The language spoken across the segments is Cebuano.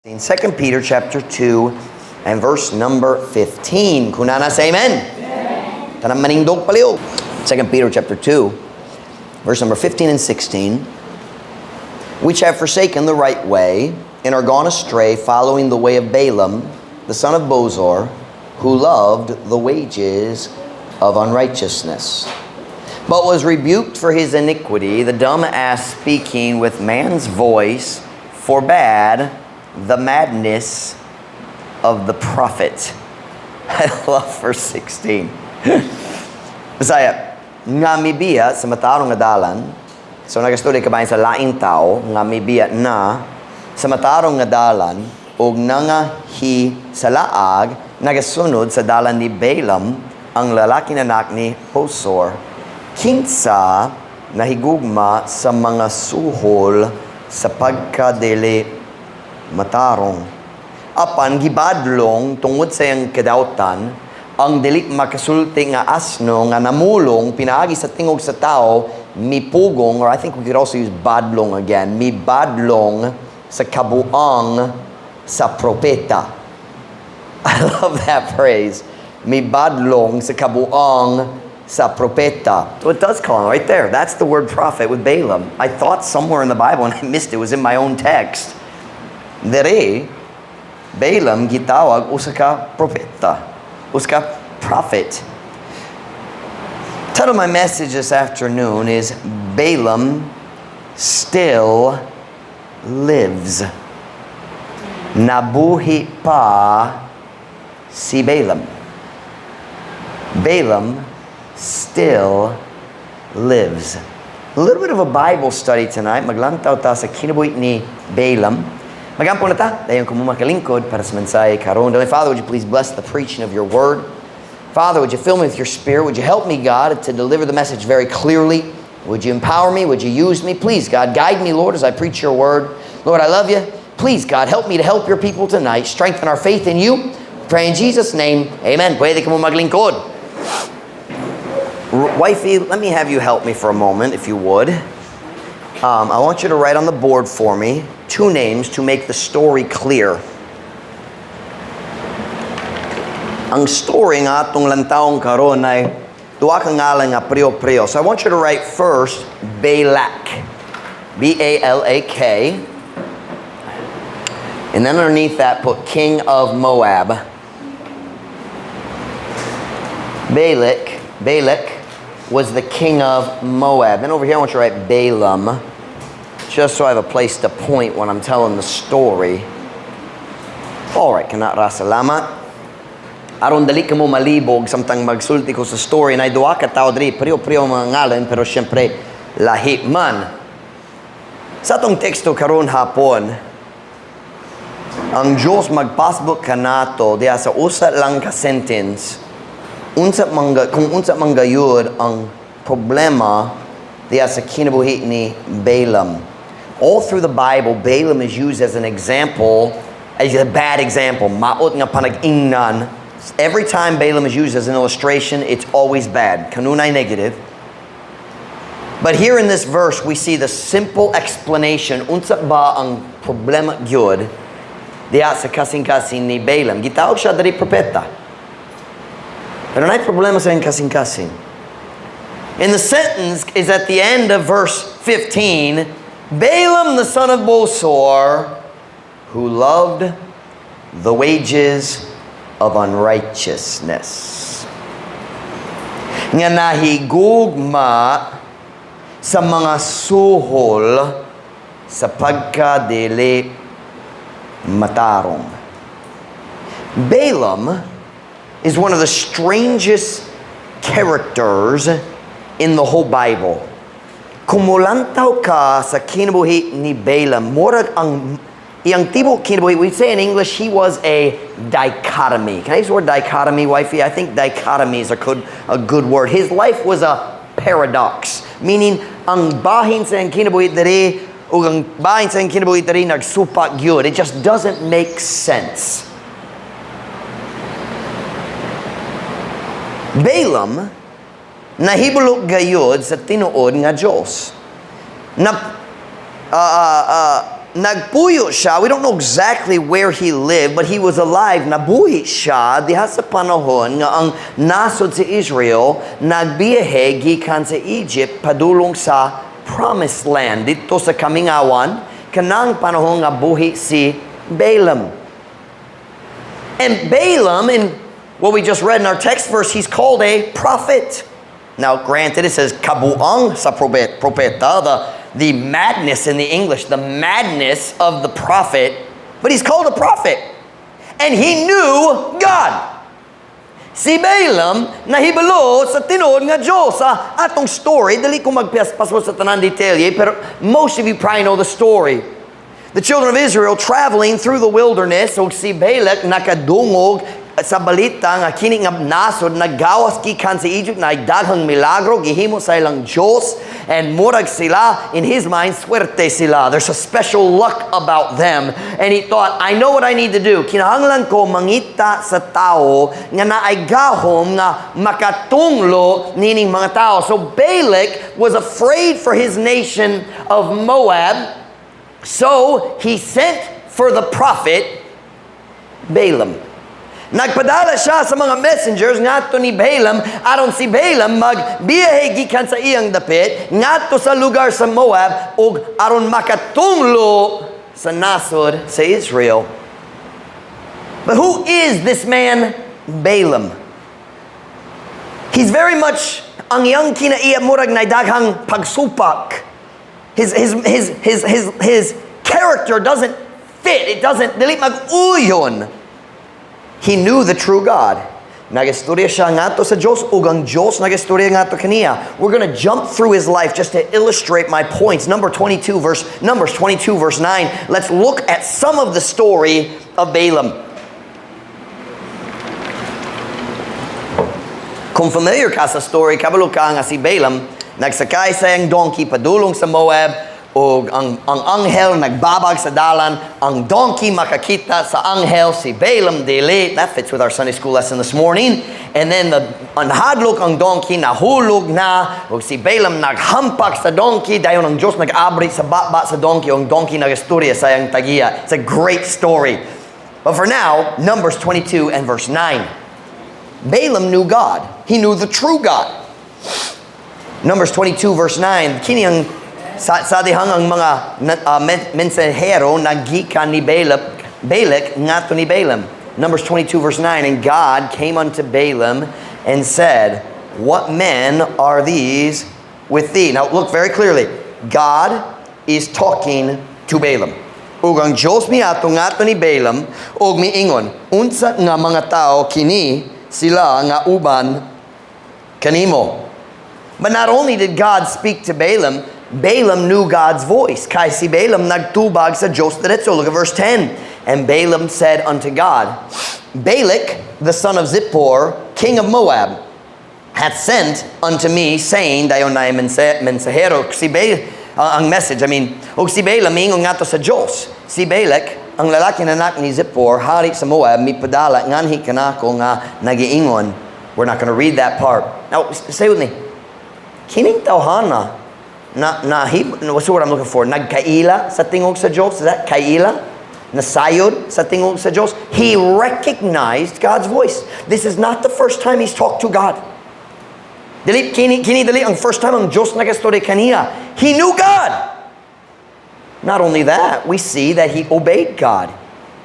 In 2 Peter chapter 2 and verse number 15. Kunana say amen. Amen. Tanang manindog palihog. 2 Peter chapter 2, verse number 15 and 16. "Which have forsaken the right way and are gone astray, following the way of Balaam, the son of Bosor, who loved the wages of unrighteousness, but was rebuked for his iniquity. The dumb ass, speaking with man's voice, forbade the madness of the prophet." I love verse 16. Bisaya, nga mibiya sa matarong nga dalan. So nagastorya kabahin sa laing tao nga mibiya na sa matarong nga dalan ug nangahi sa laag, nagasunod sa dalan ni Balaam, ang lalaki na anak ni Bosor, kinsa nahigugma sa mga suhol sa pagkadili matarong. Apan gibadlong tungod sa iyang kadautan ang dili makasulti nga asno nga namulong pinaagi sa tingog sa tao, mipugong, or I think we could also use badlong again, mibadlong sa kabuang sa propeta. I love that phrase. Mibadlong sa kabuang sa propeta. So it does call him right there. That's the word "prophet" with Balaam. I thought somewhere in the Bible and I missed it. It was in my own text. Dere, Balaam gitawag usa ka propeta. Usa ka prophet. Title of my message this afternoon is "Balaam Still Lives." Nabuhi pa si Balaam. Balaam still lives. A little bit of a Bible study tonight. Maglantaw ta sa kinabuhi ni Balaam. Magampo na ta, dayon kamo makalingkod para sa mensahe karon. Heavenly Father, would you please bless the preaching of your word? Father, would you fill me with your Spirit? Would you help me, God, to deliver the message very clearly? Would you empower me? Would you use me? Please, God, guide me, Lord, as I preach your word. Lord, I love you. Please, God, help me to help your people tonight. Strengthen our faith in you. Pray in Jesus' name. Amen. Pwede kamo maglingkod. Wifey, let me have you help me for a moment, if you would. I want you to write on the board for me two names to make the story clear. Ang story nga atong lantawon karon ay duha ka ngalan nga pareho-pareho. So I want you to write first Balak. B-A-L-A-K. And then underneath that put king of Moab. Balak was the king of Moab. Then over here I want you to write Balaam, just so I have a place to point when I'm telling the story. All right, kana ra, salamat. Aron dali kamo malibog samtang magsulti ko sa story na duha ka tawo diri, pareho-pareho mga ngalan pero syempre lahi man. Sa atong teksto karon hapon, ang Diyos magpasbot kanato diha sa usa lang ka sentence unsa man kung unsa man gayud ang problema diha sa kinabuhi ni Balaam. All through the Bible, Balaam is used as an example, as a bad example. Maot nga panag-ingnan. Every time Balaam is used as an illustration, it's always bad. Kanunay negative. But here in this verse, we see the simple explanation unsa ba ang problema gyud diha sa kasing-kasing ni Balaam. Gitawag siya diri propeta. Pero naay problema sa iyang kasing-kasing. And the sentence is at the end of verse 15, "Balaam the son of Bosor, who loved the wages of unrighteousness." Nga nahigugma sa mga suhol sa pagkadili matarong. Balaam is one of the strangest characters in the whole Bible. Kung mulantaw ka sa kinabuhi ni Balaam, murag ang iyang tibuok kinabuhi, we say in English, he was a dichotomy. Can I use the word "dichotomy," wifey? I think "dichotomy" is a good word. His life was a paradox, meaning ang bahin sa iyang kinabuhi diri ug ang bahin sa iyang kinabuhi diri nagsupak gyud. It just doesn't make sense. Balaam nahibalo gayud sa tinuod nga Dios. Na nagpuyo siya. We don't know exactly where he lived, but he was alive. Nabuhi siya diha sa panahon nga ang nasod sa Israel nagbiyahe gikan sa Egypt padulong sa Promised Land didto sa kamingawan, kanang panahon nga buhi si Balaam. And Balaam, in what we just read in our text verse, he's called a prophet. Now, granted, it says kabuang sa propeta, the madness in the English, the madness of the prophet, but he's called a prophet. And he knew God. Si Balaam nahibalo sa tinuod nga Diyos. Sa atong story, dili ko magpaspas sa tanan detalye, pero most of you probably know the story. The children of Israel traveling through the wilderness, ug si Balak nakadungog sa balita nga kini nga nasod nagawas gikan sa Egypt na daghang milagro gihimo sa ilang Diyos, and murag sila, in his mind, swerte sila. There's a special luck about them, and he thought, "I know what I need to do. Kinahanglan ko mangita sa tao nga naay gahom nga makatunglo nining mga tao." So Balak was afraid for his nation of Moab, so he sent for the prophet Balaam. Nagpadala siya sa mga messengers ngadto ni Balaam aron si Balaam magbiyahe gikan sa iyang dapit ngadto sa lugar sa Moab ug aron makatunglo sa nasod sa Israel. But who is this man Balaam? He's very much, ang iyang kinaiya murag na daghang pagsupak. His character doesn't fit. It doesn't, dili mag-uyon. He knew the true God. Nagistorya siya ngadto sa Diyos ug ang Diyos nagistorya ngadto kaniya. We're going to jump through his life just to illustrate my points. Numbers 22 verse 9. Let's look at some of the story of Balaam. Kung familiar ka sa story, kabalo ka nga si Balaam nagsakay sa iyang donkey padulong sa Moab ug ang anghel nagbabag sa dalan. Ang donkey makakita sa anghel, si Balaam dili. That fits with our Sunday school lesson this morning. And then the nahadlok ang donkey, nahulog na, ug si Balaam naghampak sa donkey. Dayon ang Diyos nag-abri sa baba sa donkey, ang donkey nagistorya sa iyang tagiya. It's a great story. But for now, Numbers 22 and verse 9. Balaam knew God. He knew the true God. Numbers 22 verse 9, kini ang sa dihang ang mga mensahero nagikan ni Balak ngadto ni Balaam. Numbers 22 verse 9, "And God came unto Balaam and said, 'What men are these with thee?'" Now look very clearly. God is talking to Balaam. Ug ang Diyos miadto ngadto ni Balaam ug miingon, "Unsa nga mga tao kini sila nga uban kanimo?" But not only did God speak to Balaam, Balaam knew God's voice. Kay si Balaam nagtubag sa Diyos diretso. Look at verse 10. "And Balaam said unto God, 'Balak, the son of Zippor, king of Moab, hath sent unto me, saying,'" dayon na mensahero, si Balaam, ang message, I mean, ug si Balaam miingon ngadto sa Diyos, "Si Balak, ang lalaki na anak ni Zippor, hari sa Moab, mipadala nganhi kanako nga nagiingon." We're not going to read that part. Now, say with me, kining tawhana na he, what's the word I'm looking for? Nagkaila sa tingog sa Diyos? Is that kaila? Nasayod sa tingog sa Diyos? He recognized God's voice. This is not the first time he's talked to God. Dili, kini dili ang first time ang Diyos nagastorya kaniya. He knew God. Not only that, we see that he obeyed God.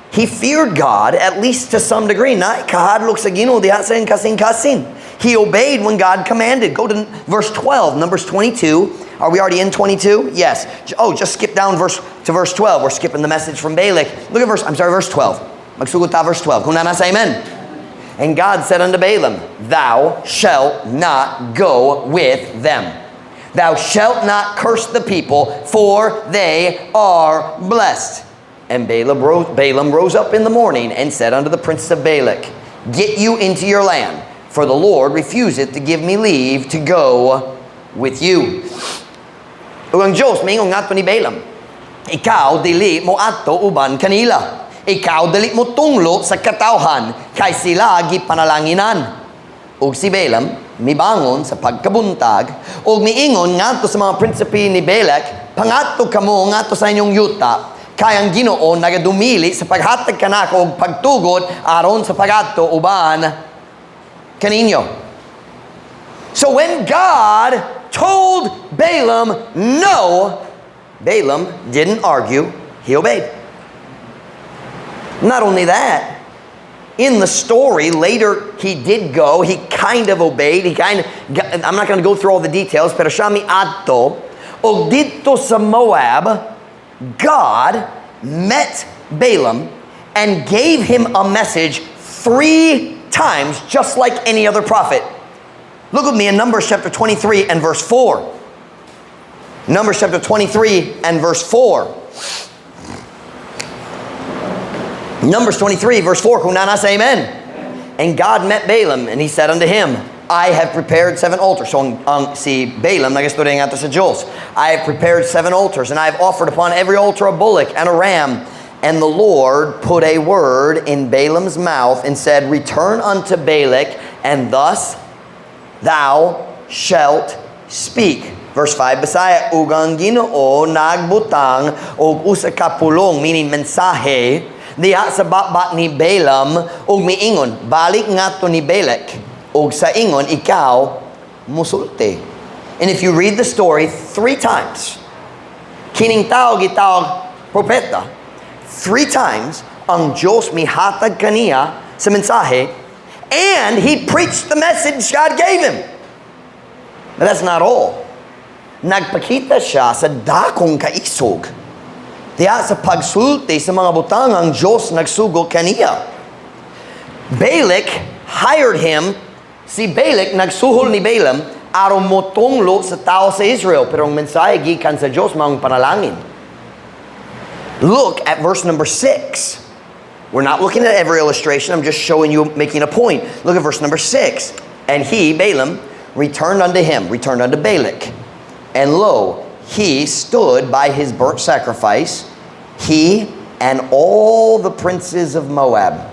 He feared God, at least to some degree. Not kahadlok sa Ginoo diha sa iyang kasing-kasing. He obeyed when God commanded. Go to verse 12, Numbers 22. Are we already in 22? Yes. Oh, just skip down verse to verse 12. We're skipping the message from Balak. Look at verse, I'm sorry, verse 12. Magsugod ta verse 12. Kung naa na, say amen. "And God said unto Balaam, 'Thou shalt not go with them. Thou shalt not curse the people, for they are blessed.' And Balaam rose up in the morning and said unto the princes of Balak, 'Get you into your land, for the Lord refuseth to give me leave to go with you.'" Ug ang Diyos miingon ngadto ni Balaam, "Ikaw dili mo adto uban kanila. Ikaw dili mo tunglo sa katawhan kay sila gipanalanginan." Ug si Balaam mibangon sa pagkabuntag ug miingon ngadto sa mga prinsipe ni Balak, "Pangadto kamo ngadto sa inyong yuta Kay ang Ginoo nagadumili sa paghatag kanako og pagtugot aron sa pagadto uban kaninyo. So when God told Balaam no, Balaam didn't argue, he obeyed. Not only that, in the story, later he did go, he kind of obeyed, he kind of, I'm not going to go through all the details, pero siya miadto, og didto sa Moab, God met Balaam and gave him a message three times, just like any other prophet. Look with me in Numbers chapter 23 and verse 4. Numbers chapter 23 and verse 4. Numbers 23, verse 4. Kung naa na, say amen. And God met Balaam, and he said unto him, "I have prepared seven altars." So ang si Balaam nagistorya ngadto sa Diyos. "I have prepared seven altars, and I have offered upon every altar a bullock and a ram." And the Lord put a word in Balaam's mouth and said, "Return unto Balak, and thus thou shalt speak." Verse 5, Bisaya, ug ang Ginoo nagbutang og usa ka pulong, meaning mensahe, diha sa baba ni Balaam ug miingon, "Balik ngadto ni Balak ug sa ingon ikaw musulti." And if you read the story three times, kining tao gitawag propeta, three times ang Diyos mihatag kaniya sa mensahe and he preached the message God gave him. But that's not all. Nagpakita siya sa dakong kaisog diha sa pagsulti sa mga butang ang Diyos nagsugo kaniya. Balak hired him. Si Balak nagsuhol ni Balaam aron motunglo sa tao sa Israel. Pero ang mensahe gikan sa Diyos maong panalangin. Look at verse number 6. We're not looking at every illustration. I'm just showing you, making a point. Look at verse number 6. And he, Balaam, returned unto him, returned unto Balak. And lo, he stood by his burnt sacrifice, he and all the princes of Moab.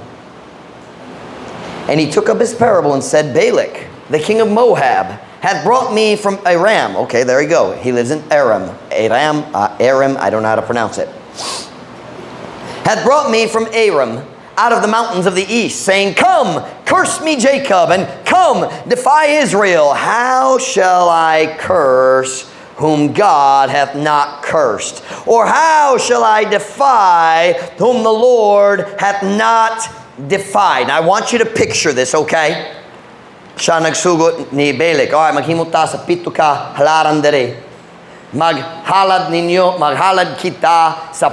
And he took up his parable and said, "Balak, the king of Moab, hath brought me from Aram." Okay, there you go. He lives in Aram. Aram, Aram, I don't know how to pronounce it. "Hath brought me from Aram out of the mountains of the east, saying, 'Come, curse me Jacob, and come, defy Israel.' How shall I curse whom God hath not cursed? Or how shall I defy whom the Lord hath not defied?" Now, I want you to picture this, okay? Siya nagsugot ni Balak, "Alright, maghimo ta sa pito ka halaran dere. Maghalad ninyo, maghalad kita sa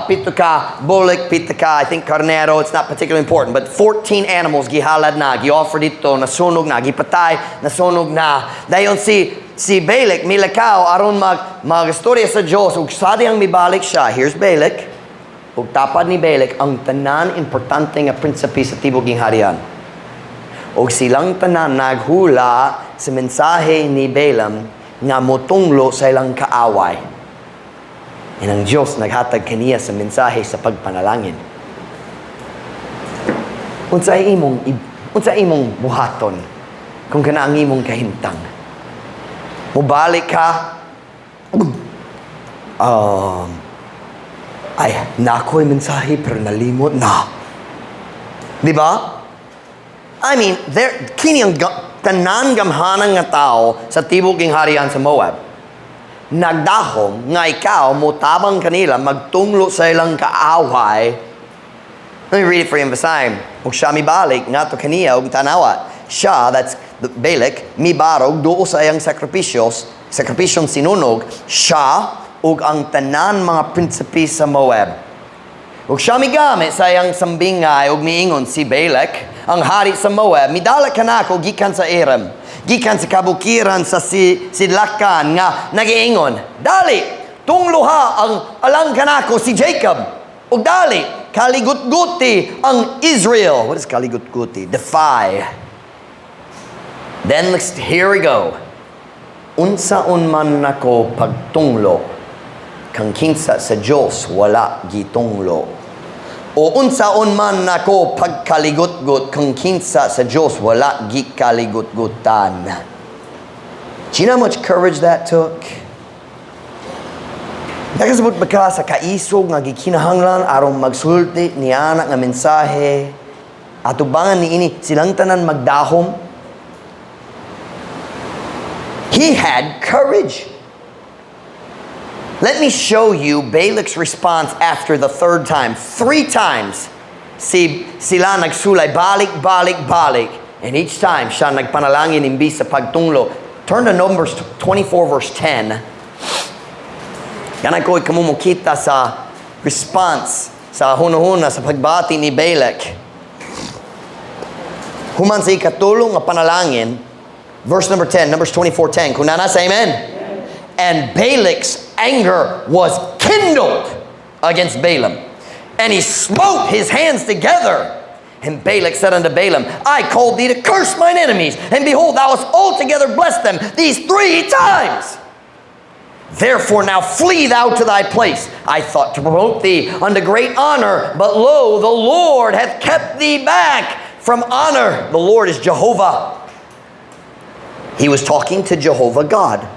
pito ka bullock, pito ka, I think, karnero." It's not particularly important, but 14 animals gihalad na, gi-offer dito, nasunog na, gipatay, nasunog na. Dayon si Balak milakaw aron magstorya sa Diyos ug sa dihang mibalik siya. Here's Balak. Ug tapad ni Balak ang tanan importante nga prinsipe sa tibok harian. Og silang tanan naghula sa mensahe ni Balaam nga motunglo sa ilang kaaway. And ang Diyos naghatag kaniya sa mensahe sa pagpanalangin. Unsa imong buhaton kung kana ang imong kahimtang? Mubalik ka, "Ay, naa ko'y mensahe pero nalimot na." Di ba? I mean, there, kini ang tanan gamhanan nga tao sa tibok harian sa Moab. Nagdahom nga ikaw motabang kanila magtunglo sa ilang kaaway. Let me read it for you in Visayan. Ug siya mibalik ngadto kaniya ug tanawa. Siya, that's the Balak, mibarog duol sa iyang sakripisyos, sakripisyong sinunog, siya ug ang tanan mga prinsipe sa Moab. Ug siya migamit sa iyang sambingay ug miingon, "Si Balak, ang hari sa Moab, midala kanako gikan sa Aram, gikan sa kabukiran sa si sidlakan nga nagiingon, 'Dali, tungloha ang alang kanako si Jacob. Ug dali, kaligutguti ang Israel.'" What is kaligutguti? Defy. Then here we go. "Unsaon man nako pagtunglo kang kinsa sa Dios wala gitunglo? O unsaon man nako pagkaligutgut kung kinsa sa Dios wala gikaligutgutan?" Do you know how much courage that took? Nakasabot ba ka sa kaisog nga gikinahanglan aron magsulti niana nga mensahe atubangan niini silang tanan magdahom? He had courage. Let me show you Balak's response after the third time. Three times si sila nagsulay, balik, balik, balik. And each time siya nagpanalangin imbis sa pagtunglo. Turn to Numbers 24 verse 10. Ganang ko kamo mokita sa response sa hunahuna sa pagbati ni Balak. Human sa ikatulo nga panalangin, verse number 10, Numbers 24:10. Kung naa na, say amen. And Balak's anger was kindled against Balaam. And he smote his hands together. And Balak said unto Balaam, "I called thee to curse mine enemies, and behold, thou hast altogether blessed them these three times. Therefore now flee thou to thy place. I thought to promote thee unto great honor, but lo, the Lord hath kept thee back from honor." The Lord is Jehovah. He was talking to Jehovah God.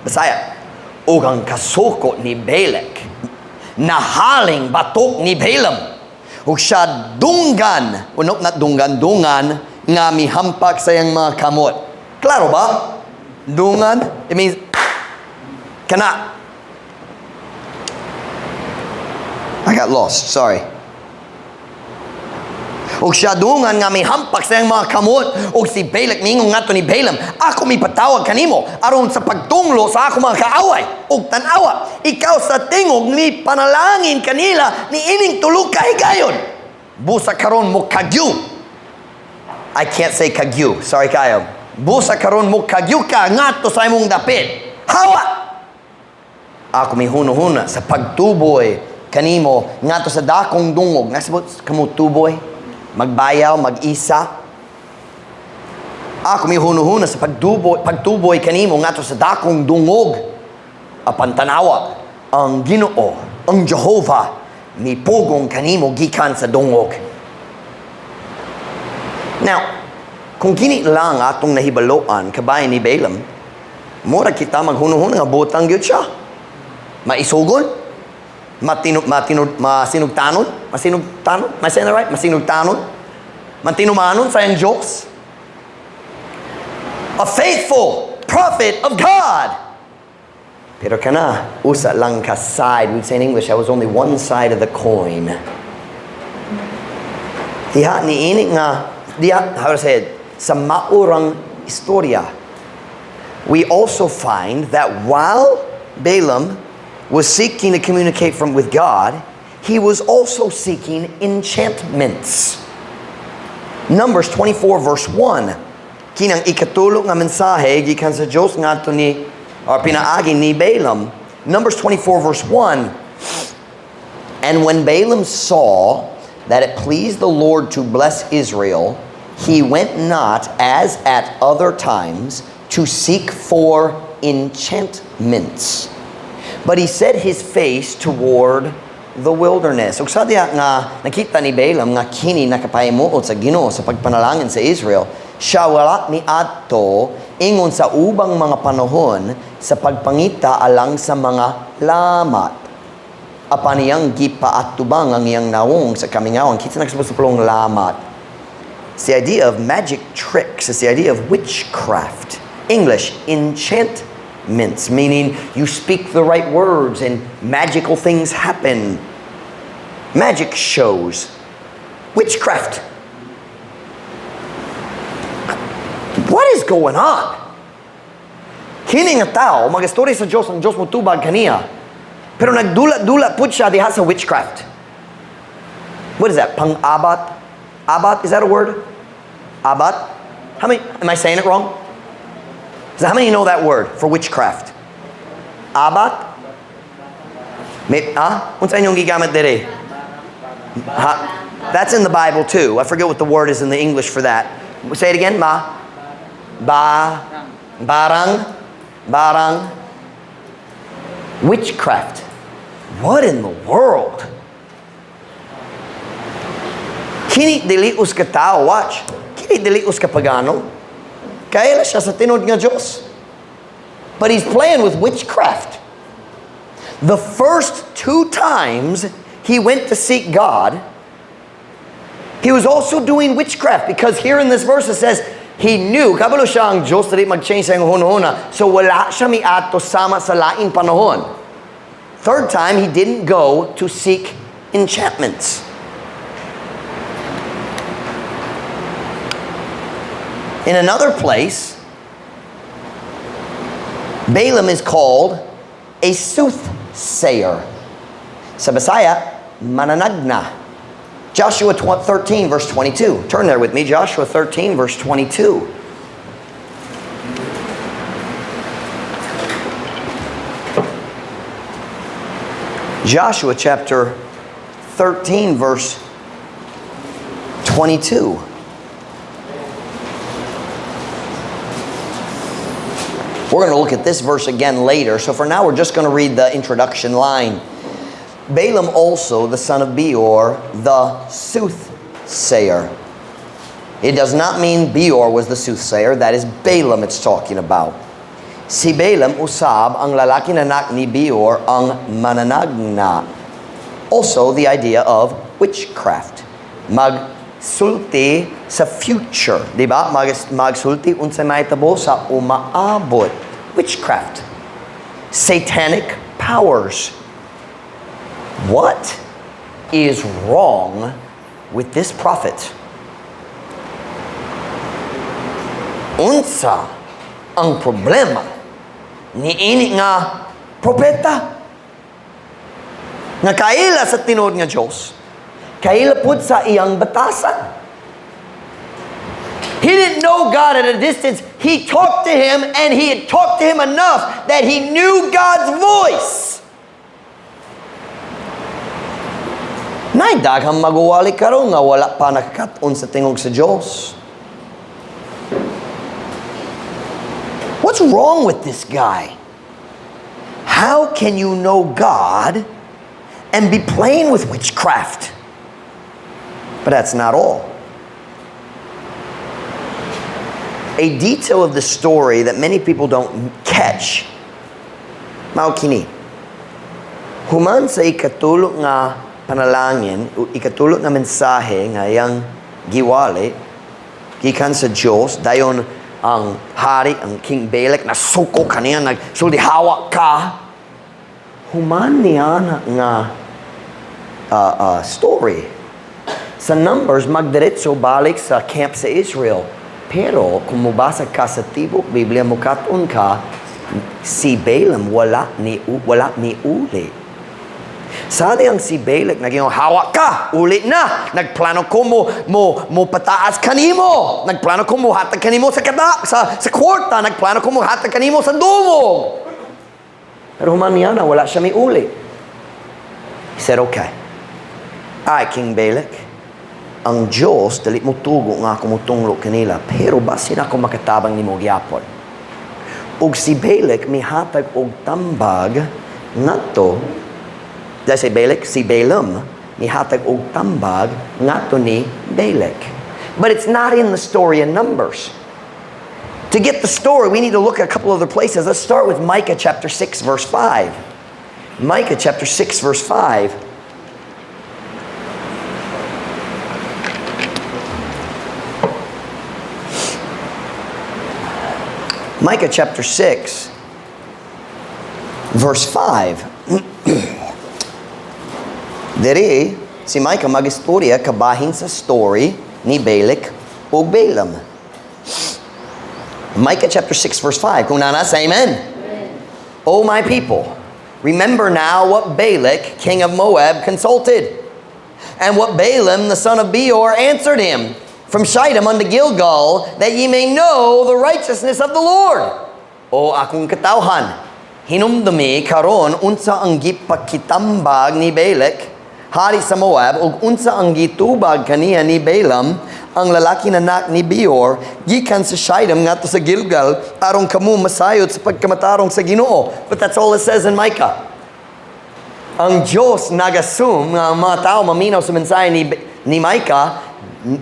Bisaya, ug ang kasuko ni Balak nahaling batok ni Balaam. Ug siya dunggan, o no, not dunggan, dungan, nga mihampak sa iyang mga kamot. Klaro ba? Dungan, it means, kana. I got lost, sorry. Ug siya dungan nga mihampak sa iyang mga kamot. Ug si Balak miingon ngadto ni Balaam, "Ako mipatawag kanimo aron sa pagtunglo sa ako mga kaaway. Ug tan-awa, ikaw sa tingog ni panalangin kanila ni ining tulo ka higayon. Busa karon mo kagyu." I can't say kagyu. Sorry kayo. "Busa karon mo kagyu ka ngadto sa imong dapit. Hawa! Ako mihunuhuna sa pagtuboy kanimo ngadto sa dakong dungog." Nasabot kamo tuboy? Magbayaw, mag-isa. "Ako mihunuhuna sa pagtuboy kanimo ngadto sa dakong dungog. Apan tanawa, ang Ginoo, ang Jehovah, mipugong kanimo gikan sa dungog." Now, kung kini lang atong nahibaloan kabahin ni Balaam, mura kita maghunuhuna nga butang gyud siya. Maisugon, matinu matinu masinugtanon, masinugtanon, am I saying that right? Masinugtanon, matinumanon sa iyang Diyos. A faithful prophet of God. Pero kana, usa lang ka side. We'd say in English, that was only one side of the coin. Diha ni ini nga, diha, how to say it, sa maurang istorya, we also find that while Balaam was seeking to communicate with God, he was also seeking enchantments. Numbers 24 verse 1. Kinang ikatulo nga mensahe gikan sa Dios ngadto ni or pinaagi ni Balaam. Numbers 24 verse 1. And when Balaam saw that it pleased the Lord to bless Israel, he went not as at other times to seek for enchantments. But he set his face toward the wilderness. Ug sa diha nga nakita ni Balaam nga kini nakapahimuot sa Ginoo sa pagpanalangin sa Israel, siya wala miadto ingon sa ubang mga panahon sa pagpangita alang sa mga lamat. Apan iyang gipaatubang ang iyang nawong sa kamingawan. Kinsa nakasabot sa pulong lamat? It's the idea of magic tricks. It's the idea of witchcraft. English, enchantments, meaning you speak the right words and magical things happen. Magic shows. Witchcraft. What is going on? Kini nga tao, mag-istorya sa Diyos, ang Diyos mo tubag kaniya. Pero nagdula-dula pud siya diha sa witchcraft. What is that? Pang-abat? Abat? Is that a word? Abat? How many, am I saying it wrong? So how many know that word for witchcraft? Abat? May, ah? Unsa inyong gigamit diri? Ha? That's in the Bible too. I forget what the word is in the English for that. Say it again. Ma. Ba. Barang. Barang. Witchcraft. What in the world? Kini dili us ka tao, watch. Kini dili us ka pagano. Kaila siya sa tinuod nga Diyos. But he's playing with witchcraft. The first two times he went to seek God, he was also doing witchcraft, because here in this verse it says, he knew, kabalo siya ang Diyos dili mag-change sa iyang hunahuna, so wala siya miadto sama sa laing panahon. Third time, he didn't go to seek enchantments. In another place, Balaam is called a soothsayer. Sa Bisaya, mananagna. Joshua 13, verse 22. Turn there with me, Joshua 13, verse 22. Joshua chapter 13, verse 22. We're going to look at this verse again later, so for now we're just going to read the introduction line. Balaam also, the son of Beor, the soothsayer. It does not mean Beor was the soothsayer. That is Balaam it's talking about. Si Balaam usab ang lalaki na anak ni Beor ang mananagna. Also, the idea of witchcraft. Magsulti sa future. Diba? Magsulti unsay mahitabo sa umaabot. Witchcraft. Satanic powers. What is wrong with this prophet? Unsa ang problema ni ini nga propeta? Nga kaila sa tinuod nga Diyos, kaila pud sa iyang batasan. He didn't know God at a distance. He talked to him, and he had talked to him enough that he knew God's voice. Nay daghang maguwali karon nga wala pa nakakat-on sa tingog sa Diyos. What's wrong with this guy? How can you know God and be playing with witchcraft? But that's not all. A detail of the story that many people don't catch, mao kini. Human sa ikatulo nga panalangin, ikatulo nga mensahe nga iyang giwali, gikan sa Diyos, dayon ang hari, ang King Balak, nasuko kaniya, nagsulti, hawa ka. Human niya na nga story. Sa Numbers, magdiretso balik sa camp sa Israel. Pero kung mubasa ka sa tibok Biblia, mukat-on ka, si Balaam wala ni uli. Sa ang si Balak naging hawa ka, uli na. Nagplano ko mo pataas kanimo. Nagplano ko mo hatag kanimo sa kwarta. Nagplano ko mo hatag kanimo sa dumog. Pero human niya na wala siya may uli. He said, "Okay. All right, King Balak, ang Diyos, dili mo tugo nga ako mutunglo kanila, pero basin ako makatabang nimo gyapon." Ug si Balak mihatag og tambag ngadto. Did I say Balak? Si Balaam mihatag og tambag ngadto ni Balak. But it's not in the story in Numbers. To get the story, we need to look at a couple other places. Let's start with Micah chapter 6, verse 5. Micah chapter 6, verse 5. Micah chapter 6, verse 5. Diri, si Micah magistorya kabahin sa story ni Balak ug Balaam. Micah chapter 6, verse 5. Kung naa na, say amen. O my people, remember now what Balak, king of Moab, consulted, and what Balaam, the son of Beor, answered him from Shittim unto Gilgal, that ye may know the righteousness of the Lord. O akong katawhan, hinumdumi karon unsa ang gipakitambag ni Balak, hari sa Moab, ug unsa ang gitubag kaniya ni Balaam, ang lalaki na anak ni Beor, gikan sa Shittim ngadto sa Gilgal, aron kamo masayod sa pagkamatarong sa Ginoo. But that's all it says in Micah. Ang Diyos nag-assume nga ang mga tao maminaw sa mensahe ni Micah,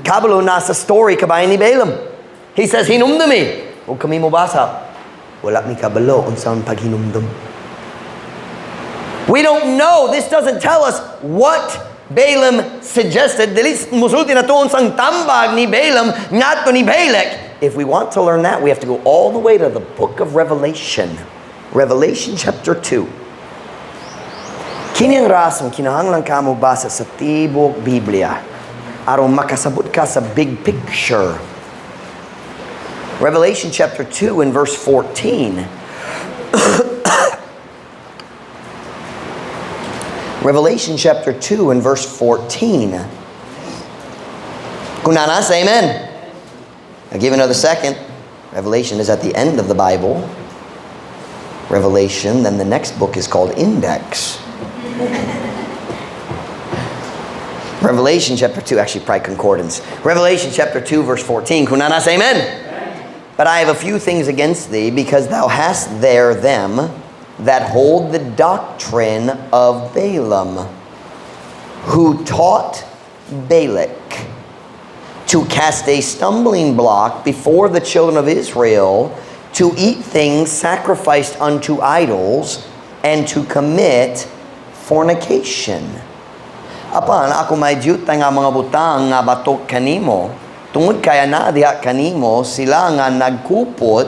kabalo na sa story kabahin ni Balaam. He says, "Hinumdumi." Ug kami mo basa, wala mi kabalo unsa ang paghinumdum. We don't know. This doesn't tell us what Balaam suggested. Dili musulti nato unsang tambag ni Balaam ngadto ni Balak. If we want to learn that, we have to go all the way to the book of Revelation. Revelation chapter 2. Kini ang rason kinahanglan ka mo basa sa tibok Biblia aron makasabot ka sa big picture. Revelation chapter 2 and verse 14. Revelation chapter 2 and verse 14. Kung naa na, say amen. I'll give another second. Revelation is at the end of the Bible. Revelation, then the next book is called Index. Revelation chapter 2, actually probably Concordance. Revelation chapter 2, verse 14. Kung naa na, say amen. But I have a few things against thee, because thou hast there them that hold the doctrine of Balaam, who taught Balak to cast a stumbling block before the children of Israel, to eat things sacrificed unto idols, and to commit fornication. Apan ako may dyuta nga mga butang nga batok kanimo, tungod kay anaa diha kanimo sila nga nagkupot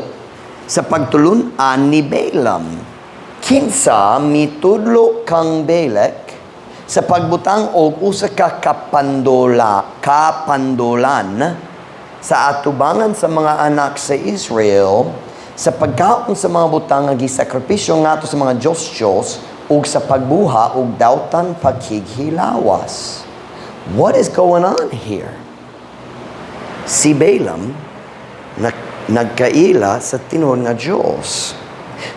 sa pagtulun-an ni Balaam. Kinsa mitudlo kang Balak sa pagbutang og usa ka kapandolan sa atubangan sa mga anak sa Israel sa pagkaon sa mga butang nga gisakripisyo ngadto sa mga Diyos-Diyos ug sa pagbuha og dautan pakighilawas. What is going on here? Si Balaam nagkaila sa tinuod nga Diyos.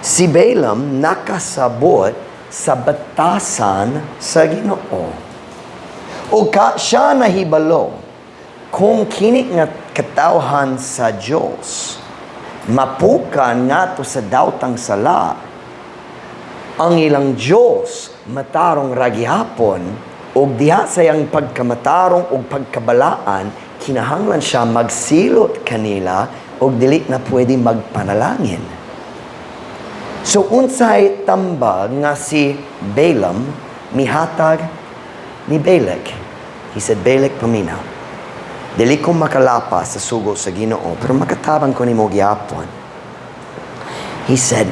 Si Balaam nakasabot sa batasan sa Ginoo. O ka siya nahibalo kung kini nga katawhan sa Dios mapukan ngadto sa daotang sala, ang ilang Dios matarong ra gihapon, ug diha sa iyang pagkamatarong ug pagkabalaan kinahanglan siya magsilot kanila ug dili na pwede magpanalangin. So unsay tambag nga si Balaam mihatag ni Balak? He said, "Balak, paminaw. Dili ko makalapas sa sugo sa Ginoo, pero makatabang ko nimo gihapon." He said,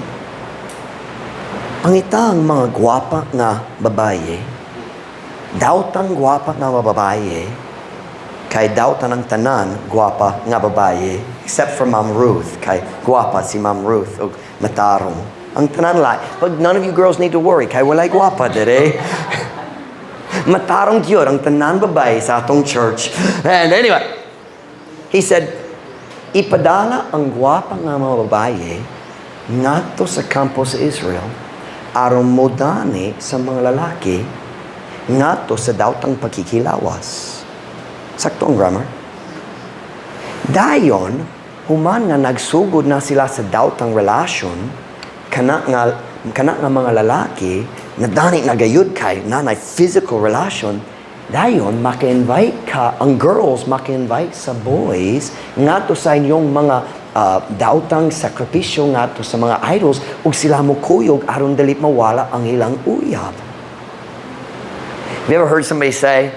"Pangita ang mga gwapa nga babaye, daotang gwapa nga babaye, kay dautan ang tanan gwapa nga babaye, except for Ma'am Ruth, kay gwapa si Ma'am Ruth ug matarong. Ang tanan lai. But none of you girls need to worry, kay walay gwapa dire. Matarong gyud ang tanan babae sa atong church." And anyway, he said, "Ipadala ang gwapa nga mga babae ngadto sa kampo sa Israel aron modani sa mga lalaki ngadto sa daotang pagkikilawas." Sakto ang grammar. Dayon, human nga nagsugod na sila sa daotang relasyon, kana nga mga lalaki, nadani na gayud kay nanay physical relation, dayon maka-invite ka, ang girls maka-invite sa boys ngadto sa inyong mga daotang sakripisyo ngadto sa mga idols ug sila mo kuyog aron dili mawala ang ilang uyab. Have you ever heard somebody say,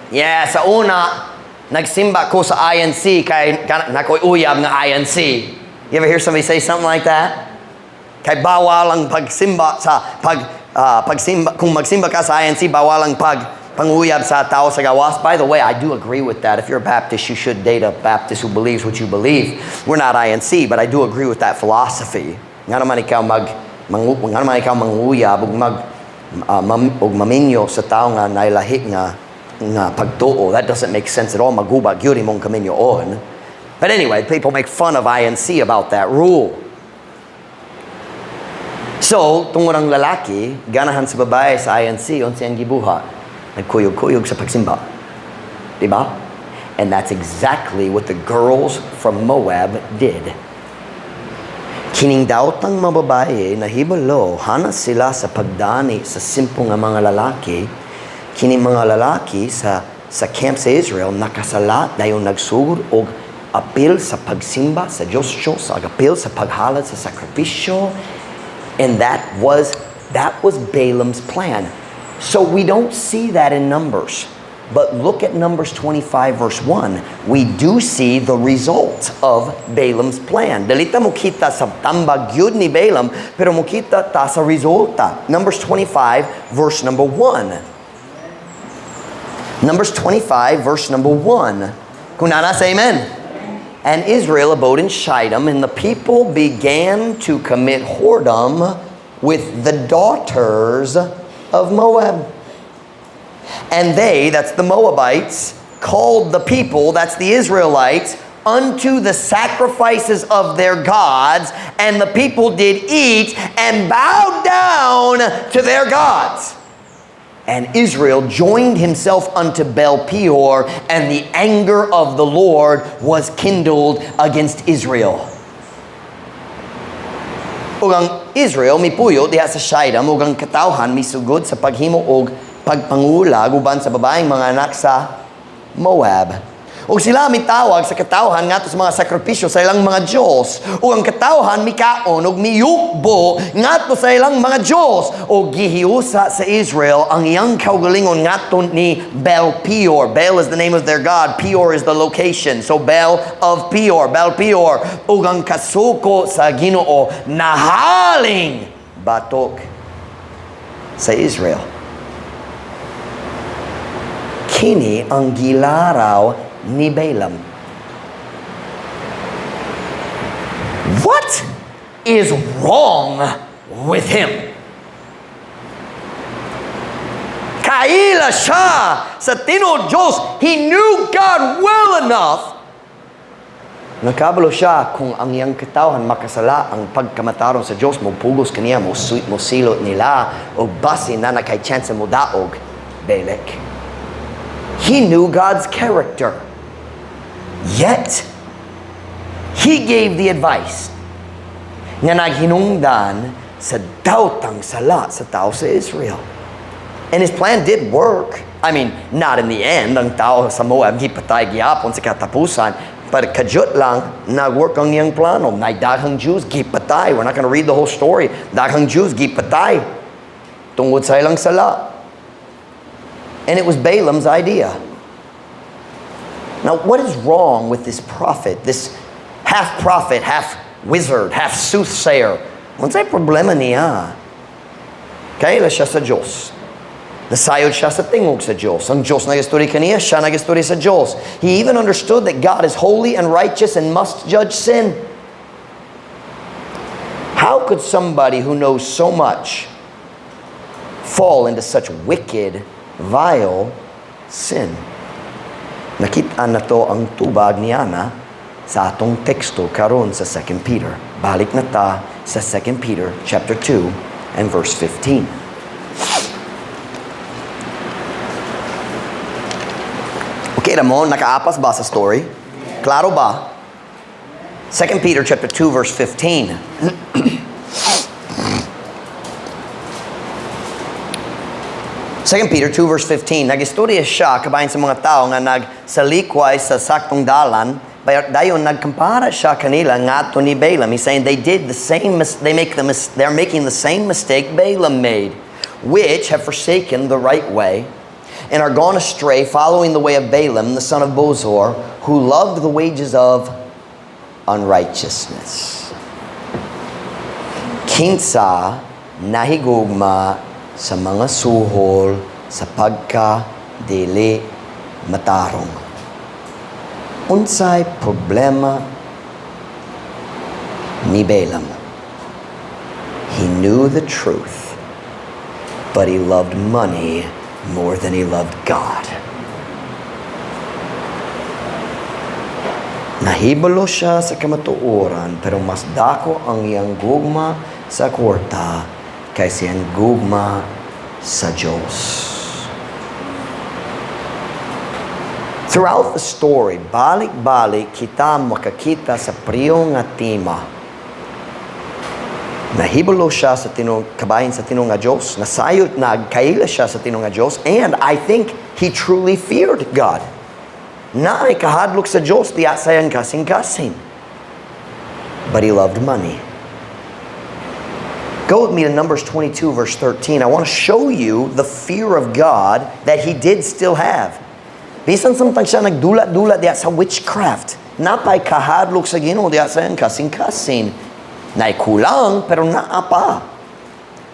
"Yeah, sa una, nagsimba ko sa INC kay nakoy uyab nga INC"? You ever hear somebody say something like that? Kay bawal ang pagsimba sa pag pagsimba, kung magsimba ka sa INC, bawal ang panguyab sa tao sa gawas. By the way, I do agree with that. If you're a Baptist, you should date a Baptist who believes what you believe. We're not INC, but I do agree with that philosophy. Nga naman ikaw manguyab ug maminyo sa tao nga nailahi nga pagtuo. That doesn't make sense at all. Maguba gyud imong kaminyoon. But anyway, people make fun of INC about that rule. So, tungod ang lalaki, ganahan sa babae sa INC, unsa ang gibuhat? Nagkuyog-kuyog sa pagsimba. Diba? And that's exactly what the girls from Moab did. Kining daotang mga babae nahibalo, hanas sila sa pagdani sa simple nga mga lalaki. Kining mga lalaki sa camp sa Israel nakasala, dayon nagsugod og apil sa pagsimba sa Diyos Diyos, ag apil sa paghalad sa sakripisyo. And that was That was Balaam's plan. So we don't see that in Numbers. But look at Numbers 25 verse 1. We do see the result of Balaam's plan. Dili ta mokita sa tambag gyud ni Balaam, pero mokita ta sa resulta. Numbers 25 verse number 1. Numbers 25 verse number 1. Kung naa na, say amen. And Israel abode in Shittim, and the people began to commit whoredom with the daughters of Moab. And they, that's the Moabites, called the people, that's the Israelites, unto the sacrifices of their gods, and the people did eat and bowed down to their gods. And Israel joined himself unto Baal Peor, and the anger of the Lord was kindled against Israel. Ug ang Israel mipuyo diha sa Shittim ug ang katawhan misugod sa paghimo og pagpangulag uban sa babaeng mga anak sa Moab. Ug sila mitawag sa katawhan ngadto sa mga sakripisyo sa ilang mga Diyos. Ug ang katawhan mikaon ug miyukbo ngadto sa ilang mga Diyos. Ug gihiusa sa Israel ang iyang kaugalingon ngadto ni Baal Peor. Baal is the name of their god. Peor is the location. So Baal of Peor, Baal Peor. Ug ang kasuko sa Ginoo nahaling batok sa Israel. Kini ang gilaraw ni Balaam. What is wrong with him? Kaila siya sa tinuod Diyos. He knew God well enough. Nakabalo siya kung ang iyang katawhan makasala ang pagkamatarong sa Diyos, mo pugos kaniya, mo silot nila, o basin naa na kay chance mo daog, Balak. He knew God's character. Yet, he gave the advice nga naghinungdan sa dawtang sala sa tao sa Israel. And his plan did work. I mean, not in the end. Ang tao sa Moab, gipatay gihapon sa katapusan. But kadyot lang, nag-work ang iyang plano. Nay daghang Jews, gipatay. We're not gonna read the whole story. Daghang Jews, gipatay. Tungod sa ilang sala. And it was Balaam's idea. Now, what is wrong with this prophet? This half prophet, half wizard, half soothsayer. Unsay problema niya? Kaila siya sa Diyos. Nasayod siya sa tingog sa Diyos. Ang Diyos nagistorya kaniya, siya nagistorya sa Diyos. He even understood that God is holy and righteous and must judge sin. How could somebody who knows so much fall into such wicked, vile sin? Nakita nato ang tubag niana sa atong teksto karon sa 2 Peter. Balik na ta sa 2 Peter chapter 2 and verse 15. Okay mo, nakaapas ba sa story? Klaro ba? 2 Peter chapter 2 verse 15. 2 Peter 2 verse 15, nagistorya siya kabahin sa mga tao nga nagsalikway sa saktong dalan, dayon nagkumpara siya kanila ngadto ni Balaam. He's saying they did the same, they make the they're making the same mistake Balaam made, which have forsaken the right way and are gone astray, following the way of Balaam, the son of Bosor, who loved the wages of unrighteousness. Kinsa nahigugma sa mga suhol sa pagka dili matarong. Unsay problema ni Balaam? He knew the truth, but he loved money more than he loved God. Nahibalo siya sa kamatuoran, pero mas dako ang iyang gugma sa kwarta kaysa iyang gugma sa Diyos. Throughout the story, balik-balik kita makakita sa pareho nga tema. Nahibalo siya sa kabahin sa tinuod nga Diyos. Nasayod, nagkaila siya sa tinuod nga Diyos. And I think he truly feared God. Naay kahadlok sa Diyos, diya sa iyang kasing-kasing. But he loved money. Go with me to Numbers 22, verse 13. I want to show you the fear of God that he did still have. Bisan samtang siya nagdula-dula diya sa witchcraft, naa pay kahadlok sa Ginoo diya sa iyang kasing-kasing. Naay kulang, pero naa pa.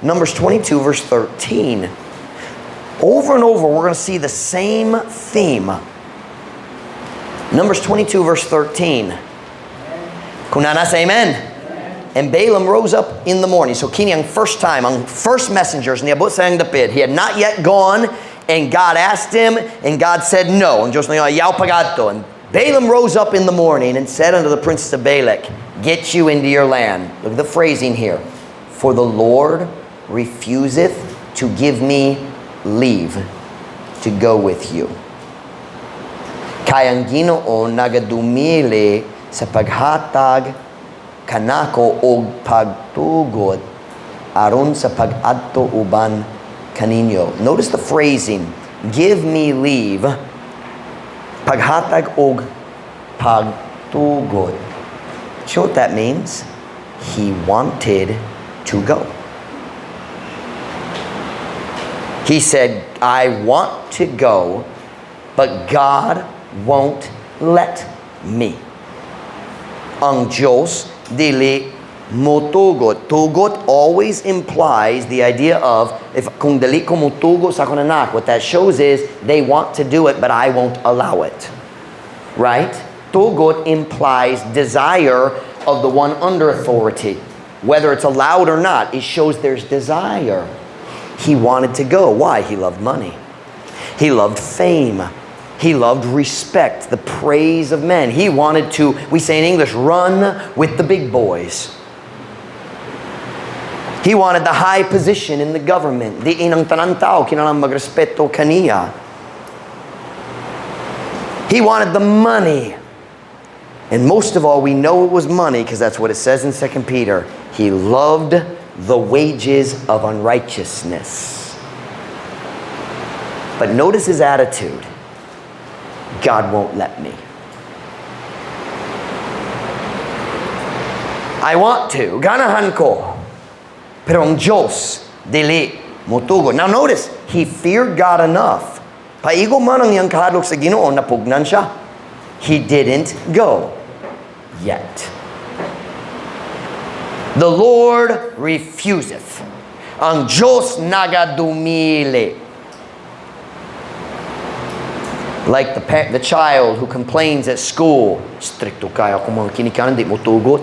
Numbers 22, verse 13. Over and over, we're going to see the same theme. Numbers 22, verse 13. Kung naa na, say amen. And Balaam rose up in the morning. So kini ang first time, ang first messengers niabot sa iyang dapit. He had not yet gone, and God asked him, and God said no. Ang Diyos na ayaw pag-adto. And Balaam rose up in the morning and said unto the princes of Balak, "Get you into your land." Look at the phrasing here. "For the Lord refuseth to give me leave to go with you." Kay ang Ginoo nagadumili sa paghatag kanako og pagtugot aron sa pag-adto uban kaninyo. Notice the phrasing. "Give me leave." Paghatag og pagtugot. You know what that means? He wanted to go. He said, "I want to go, but God won't let me." Ang Diyos dili motugot. Tugot always implies the idea of, if kung dili ko motugot sa akong anak, what that shows is they want to do it, but I won't allow it. Right? Tugot implies desire of the one under authority. Whether it's allowed or not, it shows there's desire. He wanted to go. Why? He loved money. He loved fame. He loved respect, the praise of men. He wanted to, we say in English, run with the big boys. He wanted the high position in the government. Diin ang tanan tao kinahanglan magrespeto kaniya. He wanted the money. And most of all, we know it was money because that's what it says in 2 Peter. He loved the wages of unrighteousness. But notice his attitude. "God won't let me. I want to. Ganahan ko. Pero ang Diyos, dili motugot." Now notice, he feared God enough. Paigo man ang iyang kahadlok sa Ginoo, napugnan siya. He didn't go yet. The Lord refuseth. Ang Diyos nagadumili. Like the child who complains at school. "Strikto kaayo akong mga ginikanan, di motugot."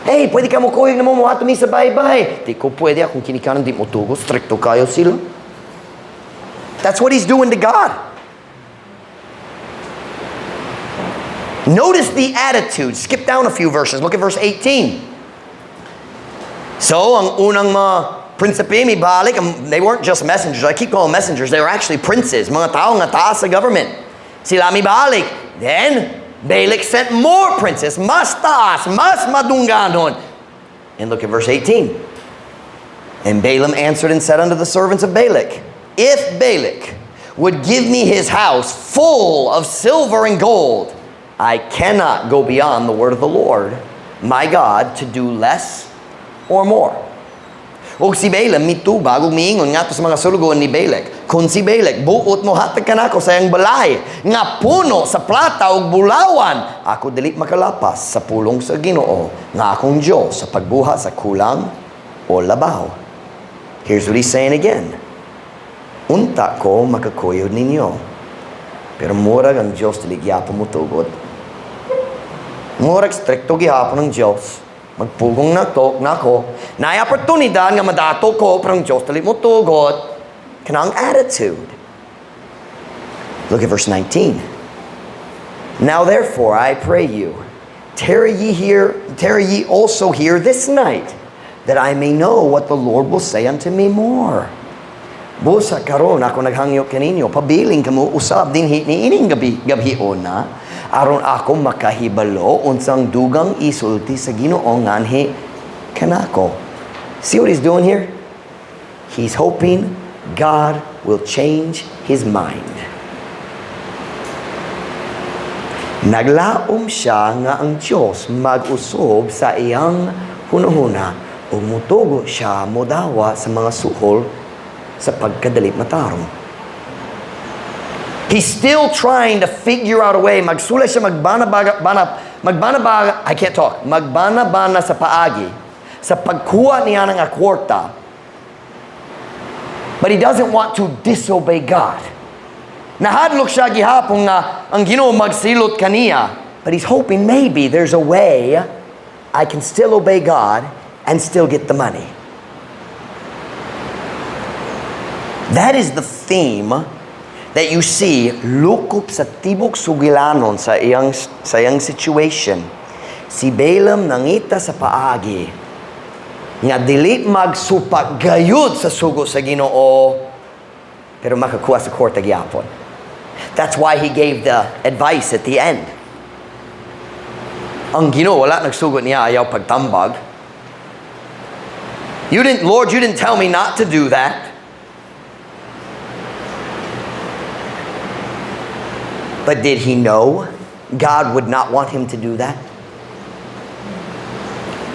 "Hey, pwede ka mokuyog namo, moadto mi sa baybay." "Di ko pwede, akong ginikanan di motugot, strikto kaayo sila." That's what he's doing to God. Notice the attitude. Skip down a few verses. Look at verse 18. So, ang unang mga prinsipe mibalik, they weren't just messengers. I keep calling messengers. They were actually princes. Mga tao nga taas sa government. Sila mibalik. Then, Balak sent more princes. Mas taas, mas madungganon. And look at verse 18. And Balaam answered and said unto the servants of Balak, "If Balak would give me his house full of silver and gold, I cannot go beyond the word of the Lord, my God, to do less or more." Ug si Balaam mitubag ug miingon ngadto sa mga sulugoon ni Balak, "Kung si Balak buot mohatag kanako sa iyang balay nga puno sa plata ug bulawan, ako dili makalapas sa pulong sa Ginoo nga akong Dios sa pagbuhat sa kulang o labaw." Here's what he's saying again. "Unta ko makakuyog ninyo. Pero murag ang Dios dili gyapon motugot. Murag strikto gihapon ang Dios. Magpugong na to, nako. Naay oportunidad nga madato ko, pero ang Dios dili motugot." Kanang attitude. Look at verse 19. "Now therefore, I pray you, tarry ye here, tarry ye also here this night, that I may know what the Lord will say unto me more." Busa karon ako naghangyo kaninyo, pabilin kamo usab dinhi niining gabi, gabhiona, aron ako makahibalo unsang dugang isulti sa Ginoo nganhi kanako. See what he's doing here? He's hoping God will change his mind. Naglaom siya nga ang Diyos mag-usob sa iyang hunahuna. Ug mutugo siya modawa sa mga suhol sa pagkadali matarong. He's still trying to figure out a way. Magsulay siya magbanabaga, bana, magbanabaga, I can't talk, magbanabana sa paagi, sa pagkuha niya ng kwarta. But he doesn't want to disobey God. Nahadlok siya gihapon nga ang Ginoo magsilot kaniya. But he's hoping maybe there's a way I can still obey God and still get the money. That is the theme that you see lukop sa tibok sugilanon sa iyang situation. Si Balaam nangita sa paagi nga dili magsupak gayud sa sugo sa Ginoo pero makakuha sa kwarta gyapon. That's why he gave the advice at the end. Ang Ginoo wala nagsugot niya ayaw pagtambag. You didn't, Lord, you didn't tell me not to do that. But did he know God would not want him to do that?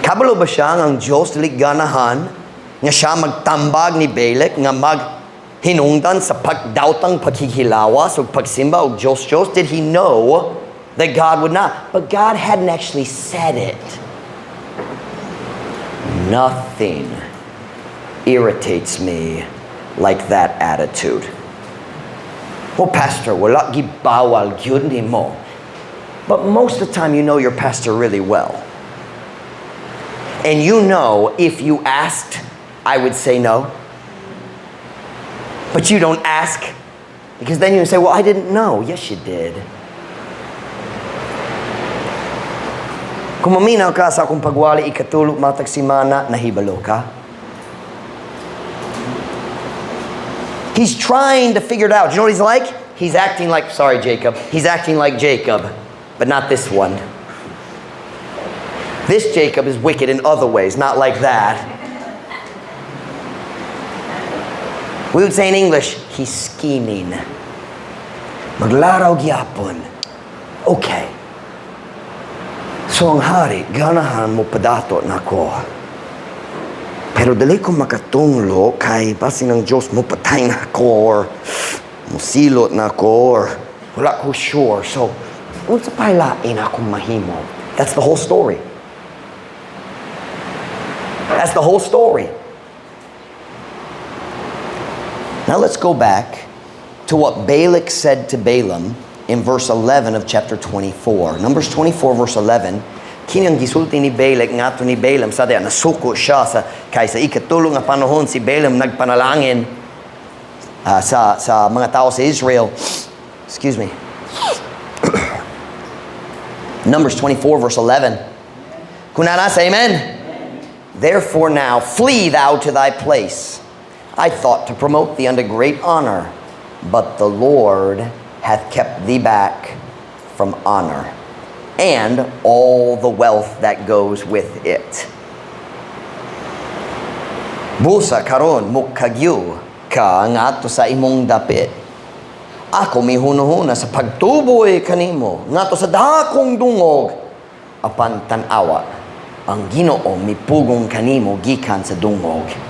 Kabalo ba siya nga ang Diyos dili ganahan nga siya magtambag ni Balak nga maghinungdan sa pagdautang paghihilawas o pagsimba og Diyos Diyos? Did he know that God would not? But God hadn't actually said it. Nothing irritates me like that attitude. "Well, Pastor, wala gibawal gyud nimo." But most of the time, you know your pastor really well. And you know if you asked, I would say no. But you don't ask because then you say, "Well, I didn't know." Yes, you did. Kung maminaw ka sa akong pagwali ikatulo matag simana, nahibalo ka. He's trying to figure it out. Do you know what he's like? He's acting like, sorry, Jacob. He's acting like Jacob, but not this one. This Jacob is wicked in other ways, not like that. We would say in English, he's scheming. Maglaraw gyapon. Okay. So ang hari, ganahan mo padato nako. Pero dili ko makatunglo kay basin ang Diyos mo patay na ako or musilot na ako or wala ko sure. So, unsa pa lain akong mahimo? That's the whole story. That's the whole story. Now let's go back to what Balak said to Balaam in verse 11 of chapter 24. Numbers 24 verse 11. Kini ang gisulti ni Balak ngadto ni Balaam sa diya nasuko siya sa kay sa ikatulo nga panahon si Balaam nagpanalangin sa mga tao sa Israel. Excuse me. Numbers 24 verse 11. Kung naa, say amen. "Therefore now flee thou to thy place. I thought to promote thee unto great honor, but the Lord hath kept thee back from honor, and all the wealth that goes with it." Busa karon mukagyo ka ngadto sa imong dapit. Ako mihunuhuna sa pagtuboy kanimo ngadto sa dakong dungog, apan tan-awa, ang Ginoo mipugong kanimo gikan sa dungog.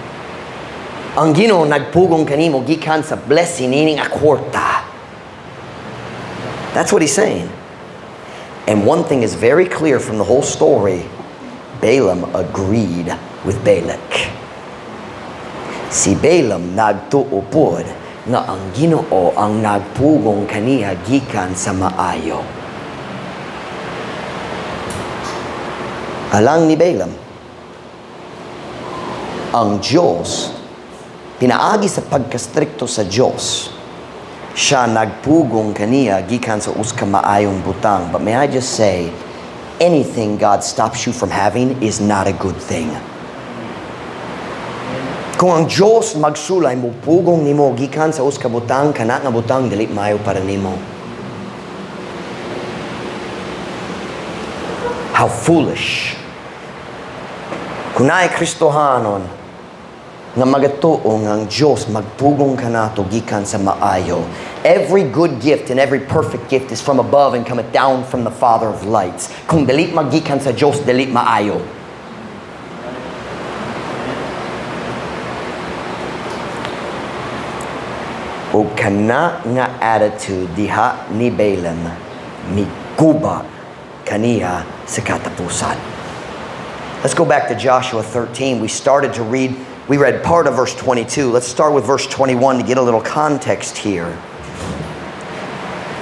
Ang Ginoo nagpugong kanimo gikan sa blessing nining kwarta. That's what he's saying. And one thing is very clear from the whole story. Balaam agreed with Balak. Si Balaam nagtuo pod nga ang Ginoo ang nagpugong kaniya gikan sa maayo. Alang ni Balaam, ang Diyos, pinaagi sa pagkastrikto sa Diyos, siya nagpugong kaniya gikan sa usa ka maayong butang. But may I just say, anything God stops you from having is not a good thing. Kung ang Diyos magsulay mo pugong nimo gikan sa usa ka butang, kana nga butang dili maayo para nimo. How foolish. Kung naay Kristohanon nga magatuo nga ang Diyos magpugong kanato gikan sa maayo. Every good gift and every perfect gift is from above and cometh down from the Father of lights. Kung dili magikan sa Diyos, dili maayo. O kana nga attitude diha ni Balaam miguba kaniya sa katapusan. Let's go back to Joshua 13. We started to read, we read part of verse 22. Let's start with verse 21 to get a little context here.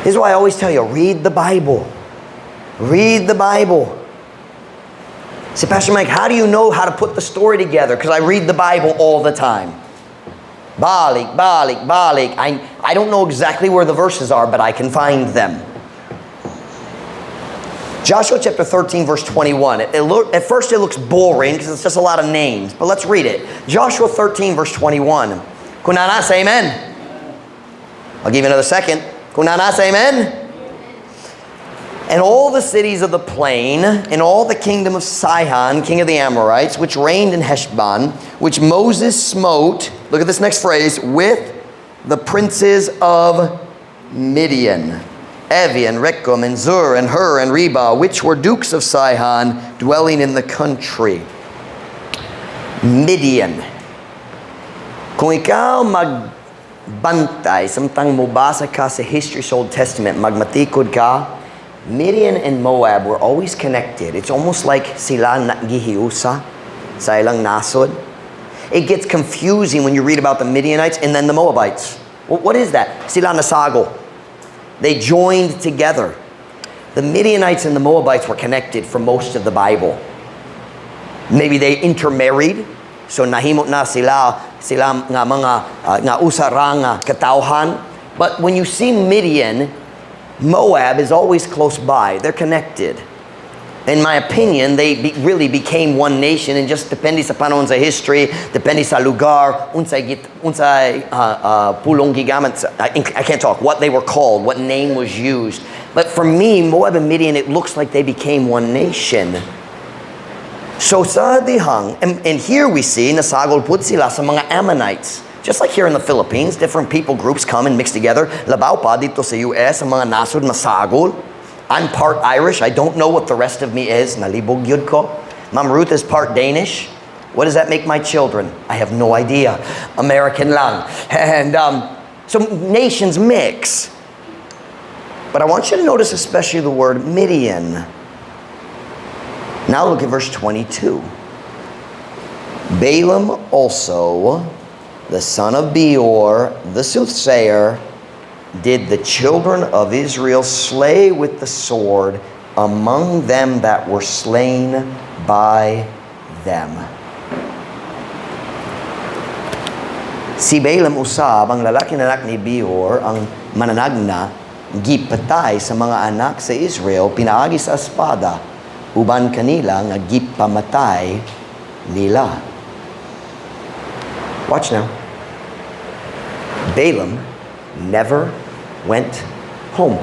This is why I always tell you, read the Bible. Read the Bible. Say, "Pastor Mike, how do you know how to put the story together?" Because I read the Bible all the time. Balik, balik, balik. I don't know exactly where the verses are, but I can find them. Joshua chapter 13, verse 21. At first, it looks boring because it's just a lot of names, but let's read it. Joshua 13, verse 21. Kung naa na, say amen. I'll give you another second. Kung naa na, say amen. And all the cities of the plain, and all the kingdom of Sihon, king of the Amorites, which reigned in Heshbon, which Moses smote, look at this next phrase, with the princes of Midian, Evi and Rekem and Zur and Hur and Reba, which were dukes of Sihon, dwelling in the country. Midian. Kung ikaw magbantay, samtang mobasa ka sa history sa Old Testament, magmatikod ka, Midian and Moab were always connected. It's almost like sila gihiusa sa ilang nasod. It gets confusing when you read about the Midianites and then the Moabites. Well, what is that? Sila nasagol. They joined together. The Midianites and the Moabites were connected for most of the Bible. Maybe they intermarried. So nahimo na sila nga mga nga usa ra nga katawhan. But when you see Midian, Moab is always close by. They're connected. In my opinion, they really became one nation and just depende sa panahon sa history, depende sa lugar, unsay pulong gigamit, I can't talk, what they were called, what name was used. But for me, Moab and Midian, it looks like they became one nation. So sa dihang, and here we see, nasagol pud sila sa mga Ammonites. Just like here in the Philippines, different people groups come and mix together. Labaw pa didto sa US, ang mga nasod masagol. I'm part Irish. I don't know what the rest of me is. Nalibog gyud ko. Mom Ruth is part Danish. What does that make my children? I have no idea. American lang. And so nations mix. But I want you to notice especially the word Midian. Now look at verse 22. Balaam also, the son of Beor, the soothsayer, did the children of Israel slay with the sword among them that were slain by them. Si Balaam usab, ang lalaki na anak ni Beor, ang mananagna, gipatay sa mga anak sa Israel, pinaagi sa espada, uban kanila nga gipamatay nila. Watch now. Balaam never went home.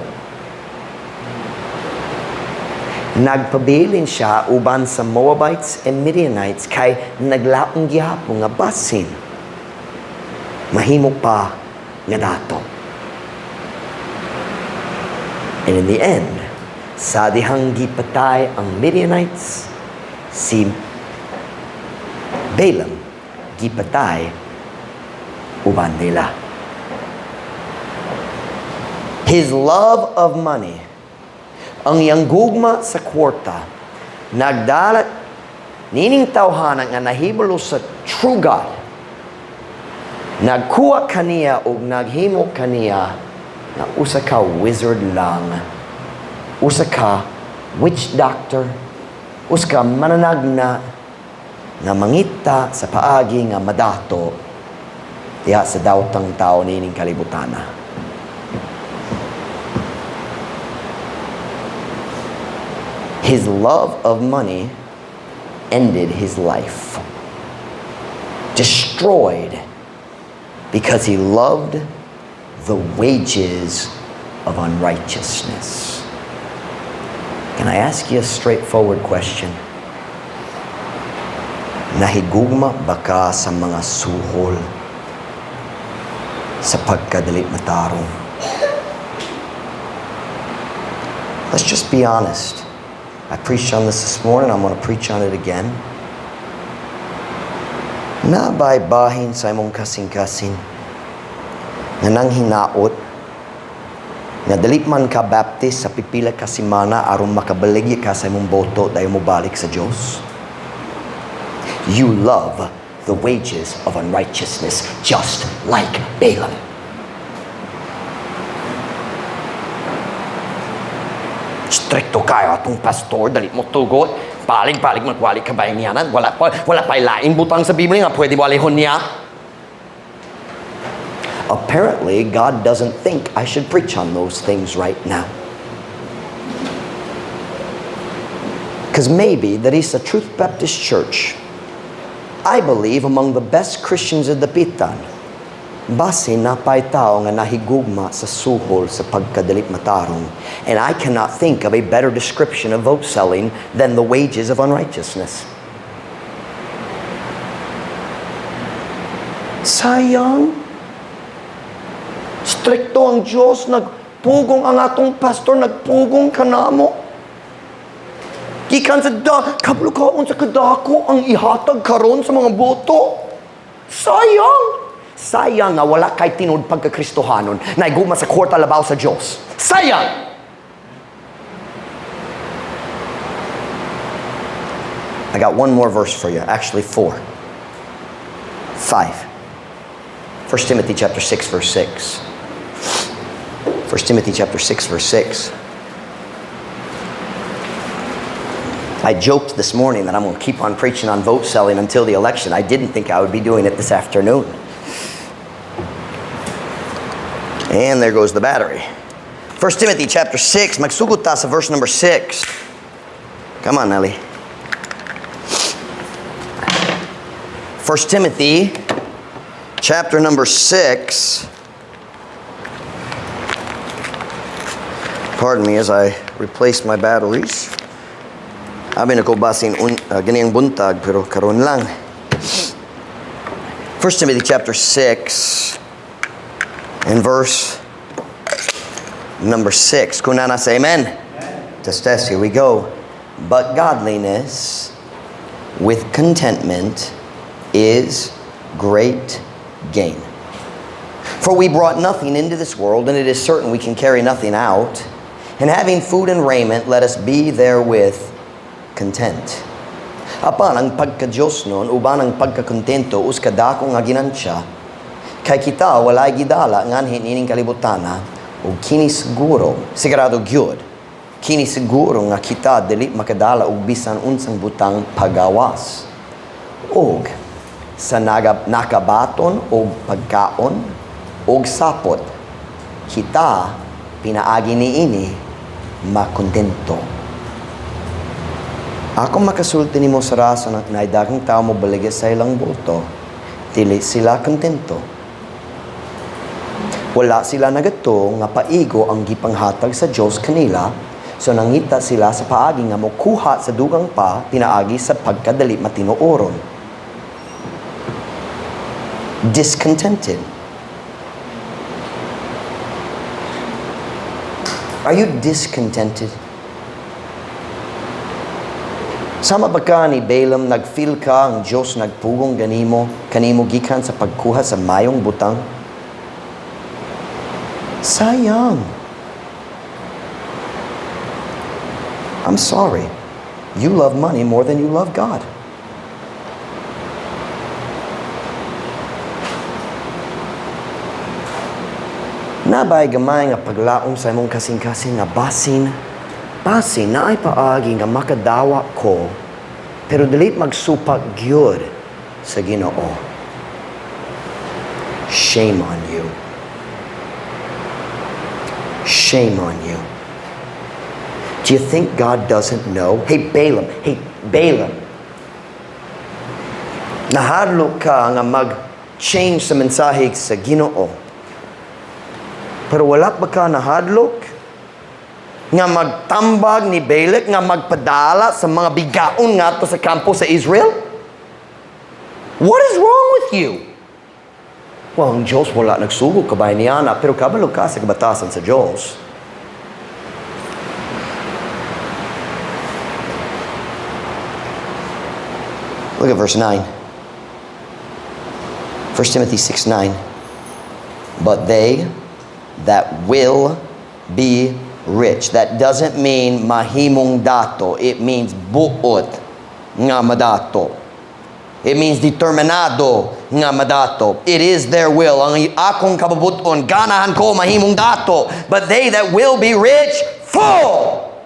Nagpabilin siya uban sa Moabites and Midianites kay naglaom gihapon nga basin mahimo pa nga dato. And in the end, sa dihang gipatay ang Midianites, si Balaam gipatay uban nila. His love of money, ang iyang gugma sa kwarta, nagdala nining tawhana nga nahibalo sa true God. Nagkuha kaniya og naghimo kaniya nga usa ka wizard lang, usa ka witch doctor, usa ka mananagna nga mangita sa paagi nga madato diha sa dawtang tao niining kalibutana. His love of money ended his life. Destroyed because he loved the wages of unrighteousness. Can I ask you a straightforward question? Nahigugma ba ka sa mga suhol sa pagkadali matarong? Let's just be honest. I preached on this morning. I'm going to preach on it again. Naa bay bahin sa imong kasing-kasing Nga nang hinaot nga dili man ka Baptist sa pipila ka semana aron makabaligya ka sa imong boto dayon mobalik sa Dios? You love the wages of unrighteousness, just like Balaam. Strikto kayo atong pastor, dali mo tugot. Balig-balig magwali ka ba niya? Wala pa laing butang sa Biblia nga pwede walihon niya. Apparently, God doesn't think I should preach on those things right now. Because maybe that is a Truth Baptist Church. I believe among the best Christians of Dapitan, base napay tao nga nahigugma sa suhol sa pagkadali matarong. And I cannot think of a better description of vote selling than the wages of unrighteousness. Sayang. Strikto ang Diyos, nagpugong ang atong pastor, nagpugong kanamo. Gikan sa da, kabalo ka unsa kadako ang ihatag karon sa mga boto. Sayang! Sayang nga wala kay tinuod pagka-Kristohanon, naiguma sa kwarta labaw sa Diyos. Sayang! I got one more verse for you. Actually, four. Five. 1 Timothy chapter 6, verse 6. 1 Timothy chapter 6, verse 6. I joked this morning that I'm going to keep on preaching on vote selling until the election. I didn't think I would be doing it this afternoon. And there goes the battery. 1 Timothy chapter 6, magsugot ta sa verse number 6. Come on, Nelly. 1 Timothy chapter number 6. Pardon me as I replace my batteries. Abi na ko basin ganiyang buntag, pero karon lang. 1 Timothy chapter 6 and verse number 6. Kung naa na, say amen. Test, test, here we go. But godliness with contentment is great gain. For we brought nothing into this world, and it is certain we can carry nothing out. And having food and raiment, let us be therewith content. Apan ang pagka-Diyos nun, uban ang pagkakontento, us kadako nga ginansya, kay kita walay gidala nganhi nining kalibutana, ug kini siguro, sigurado gyud, kini siguro nga kita dili makadala og bisan unsang butang pagawas. Og sa nakabaton og pagkaon og sapot, kita pinaagi niini makontento. Ako makasulti nimo sa rason at naay daghang tao mo baligya sa ilang boto, dili sila kontento. Wala sila nagato nga paigo ang gipanghatag sa Dios kanila, so nangita sila sa paagi nga mokuha sa dugang pa pinaagi sa pagkadali matinuoron. Discontented. Are you discontented? Sama ba ka ni Balaam, nag-feel ka ang Diyos nagpugong ganimo, kanimo gikan sa pagkuha sa mayong butang? Sayang. I'm sorry. You love money more than you love God. Nabay gamay nga paglaom sa imong kasing-kasing nga basin naay paagi nga makadawa ko, pero dili magsupak gyud sa Ginoo. Shame on you. Shame on you. Do you think God doesn't know? Hey, Balaam. Hey, Balaam. Nahadlok ka nga mag-change sa mensahe sa Ginoo. Pero wala ba ka nahadlok nga magtambag ni Balak nga magpadala sa mga bigaon ngadto sa kampo sa Israel? What is wrong with you? Well, ang Diyos wala nagsugo kabay niya na, pero kabalo ka sa kabatasan sa Diyos. Look at verse 9. 1 Timothy 6:9. But they that will be rich. That doesn't mean mahimong dato. It means buot nga madato. It means determinado nga madato. It is their will. Ang akong kabubut-on, ganahan ko mahimong dato. But they that will be rich, fall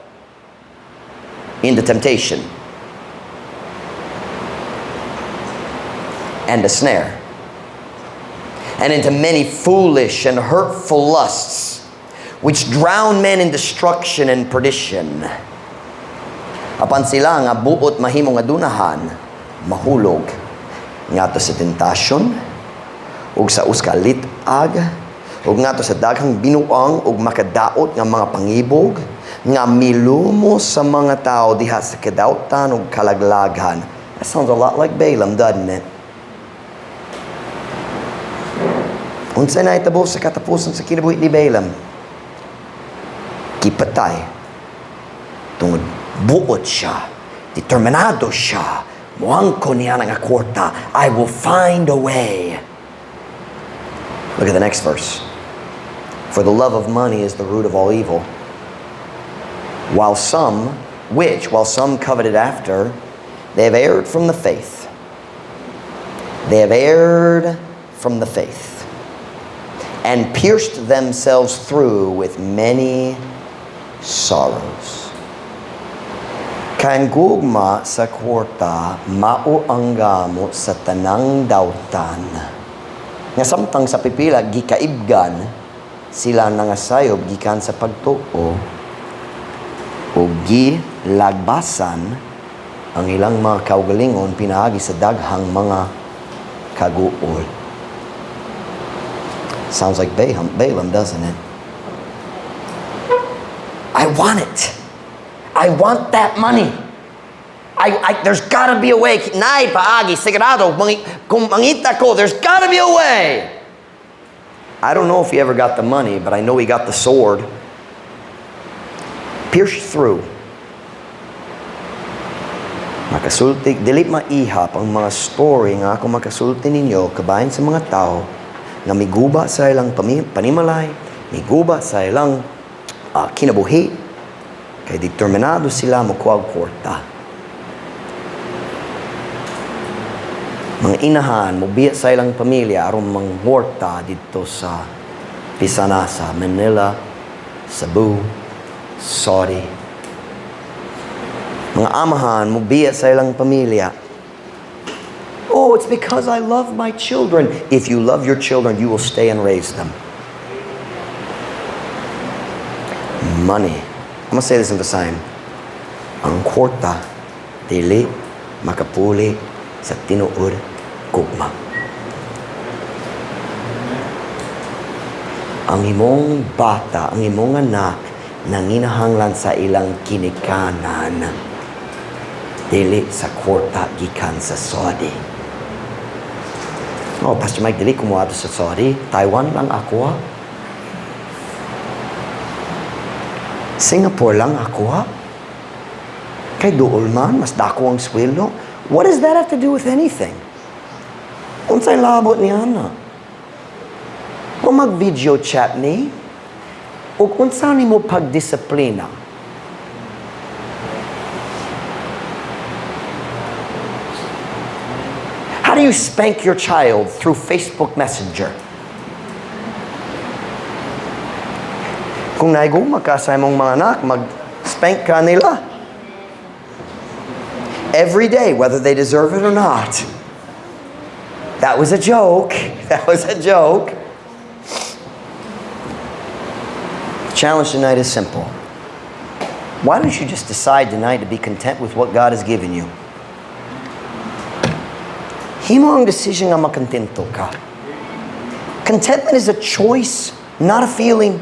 into temptation and a snare, and into many foolish and hurtful lusts, which drown men in destruction and perdition. Apan sila nga buot mahimong adunahan, mahulog ngadto sa tentasyon ug sa usa ka lit-ag ug ngadto sa daghang binuang ug makadaot nga mga pangibog nga milumos sa mga tao diha sa kadautan ug kalaglagan. That sounds a lot like Balaam, doesn't it? Unsa nahitabo sa katapusan sa kinabuhi ni Balaam? Gipatay. Tungod buot siya, determinado siya, muangko niya nga kwarta, I will find a way. Look at the next verse. For the love of money is the root of all evil. While some coveted after, they have erred from the faith. They have erred from the faith and pierced themselves through with many sorrows. Kay ang gugma sa kwarta mao ang gamo sa tanang dautan. Nga samtang sa pipila gikaibgan, sila nangasayob gikan sa pagtuo o gilagbasan ang ilang mga kaugalingon pinaagi sa daghang mga kaguol. Sounds like Balaam, doesn't it? I want it. I want that money. There's got to be a way. Naay paagi, sigurado, kung mangita ko, there's got to be a way. I don't know if he ever got the money, but I know he got the sword. Pierced through. Makasulti, dili maihap ang mga story nga ako makasulti ninyo kabahin sa mga tao nga miguba sa ilang panimalay, miguba sa ilang kinabuhi, kay determinado sila mokuha og kwarta. Mga inahan, mobiya sa ilang pamilya aron mangwarta didto sa bisan asa, Manila, Cebu, Saudi. Mga amahan, mobiya sa ilang pamilya. Oh, it's because I love my children. If you love your children, you will stay and raise them. Money. I'm going to say this in Visayan. Ang kwarta, dili makapuli sa tinuod gugma. Ang imong bata, ang imong anak, nanginahanglan sa ilang kinikanan, dili sa kwarta gikan sa Saudi. Oh, Pastor Mike, dili ko moadto sa Saudi. Taiwan lang ako, ha? Singapore lang ako, ha? Kay duol man, mas dako ang sweldo. What does that have to do with anything? Unsay labot ni ana? O mag-video chat ni? O unsa nimo pagdisiplina? How do you spank your child through Facebook Messenger? Kung naigugma ka sa imong mga anak, mag-spank ka nila. Every day, whether they deserve it or not. That was a joke. That was a joke. The challenge tonight is simple. Why don't you just decide tonight to be content with what God has given you? Himo ang decision nga makontento ka. Contentment is a choice, not a feeling.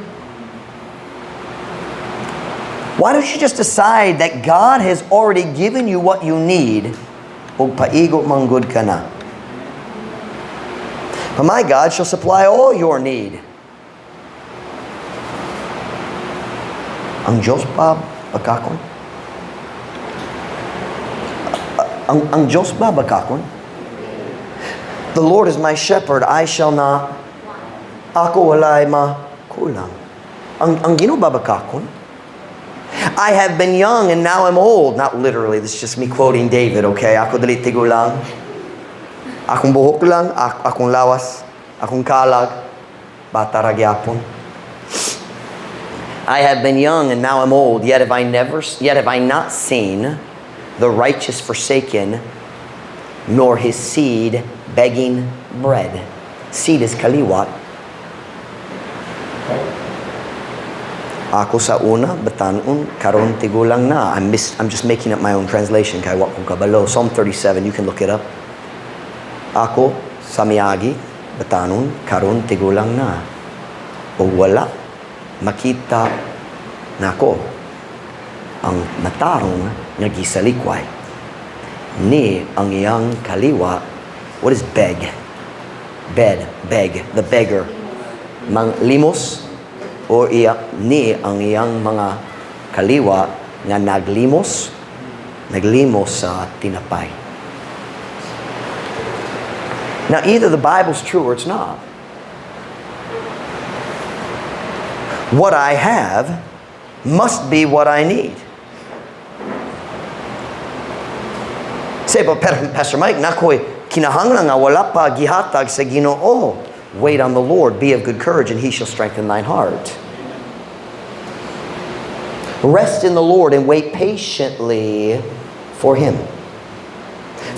Why don't you just decide that God has already given you what you need, ug paigo manggod ka na? But my God shall supply all your need. Ang Diyos ba bakakon? Ang Diyos ba bakakon? The Lord is my shepherd, I shall not. Ako walay makulang. Ang Ginoo babakakon. I have been young and now I'm old. Not literally, this is just me quoting David, okay? Ako dili tigulang. Akong buhok lang, akong lawas, akong kalag, bata ra gyapon. I have been young and now I'm old, yet have I not seen the righteous forsaken, nor his seed begging bread. Seed is kaliwat. Ako sa una, batanon, karon tigulang na. I'm just making up my own translation kay wa ko kabalo. Psalm 37, you can look it up. Ako sa miagi, batanon, karon tigulang na. O wala makita nako ang matarong nga gisalikway ni ang iyang kaliwa. What is beg? Bed, beg, the beggar, mang limos o iya ni ang iyang mga kaliwa nga naglimos, naglimos sa tinapay. Now, either the Bible's true or it's not. What I have must be what I need. Say, but Pastor Mike, nakoy kinahanglan nga wala pa gihatag sa Ginoo. Wait on the Lord, be of good courage, and He shall strengthen thine heart. Rest in the Lord and wait patiently for Him.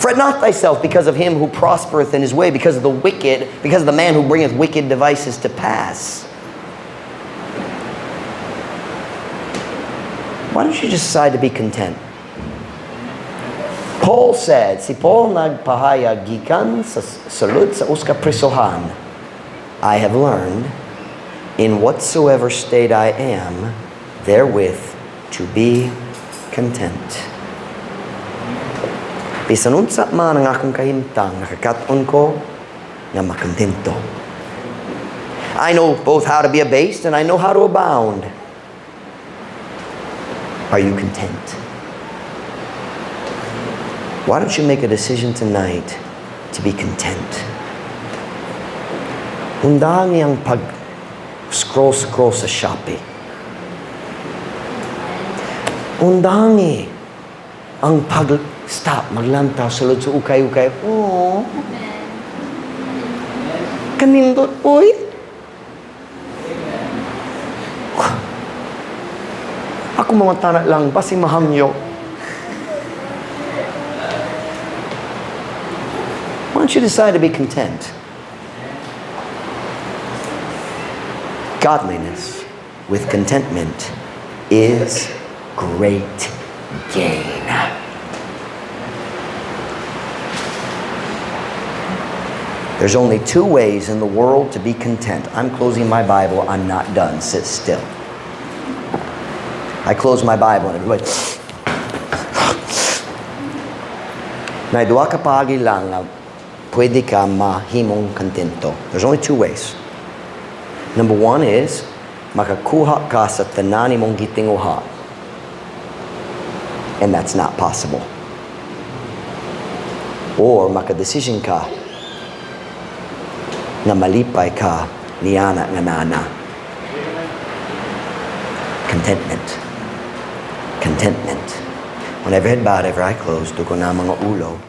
Fret not thyself because of him who prospereth in his way, because of the wicked, because of the man who bringeth wicked devices to pass. Why don't you just decide to be content? Paul said, si Paul nagpahayag gikan sa sulod sa usa ka prisohan, "I have learned in whatsoever state I am, therewith to be content." Bisan unsa man ang akong kahimtang, nakakat-on ko nga makontento. I know both how to be abased and I know how to abound. Are you content? Why don't you make a decision tonight to be content? Undangi ang pag scroll-scroll sa Shopee. Undangi ang pag stop maglantaw sa sulod sa ukay-ukay. Oh. Kanindot, oy. Ako mga tanak lang, basi mahangyo. Why don't you decide to be content? Godliness with contentment is great gain. There's only two ways in the world to be content. I'm closing my Bible. I'm not done. Sit still. I close my Bible and everybody. Na duha ka paagi lang nga pwede ka mahimong kontento. There's only two ways. Number one is, makakuha ka sa tanan imong gitinguha. And that's not possible. Or makadesisyon ka nga malipay ka niana nga nana. Contentment. Contentment. When every head bowed, every eye closed, dugo na mga ulo.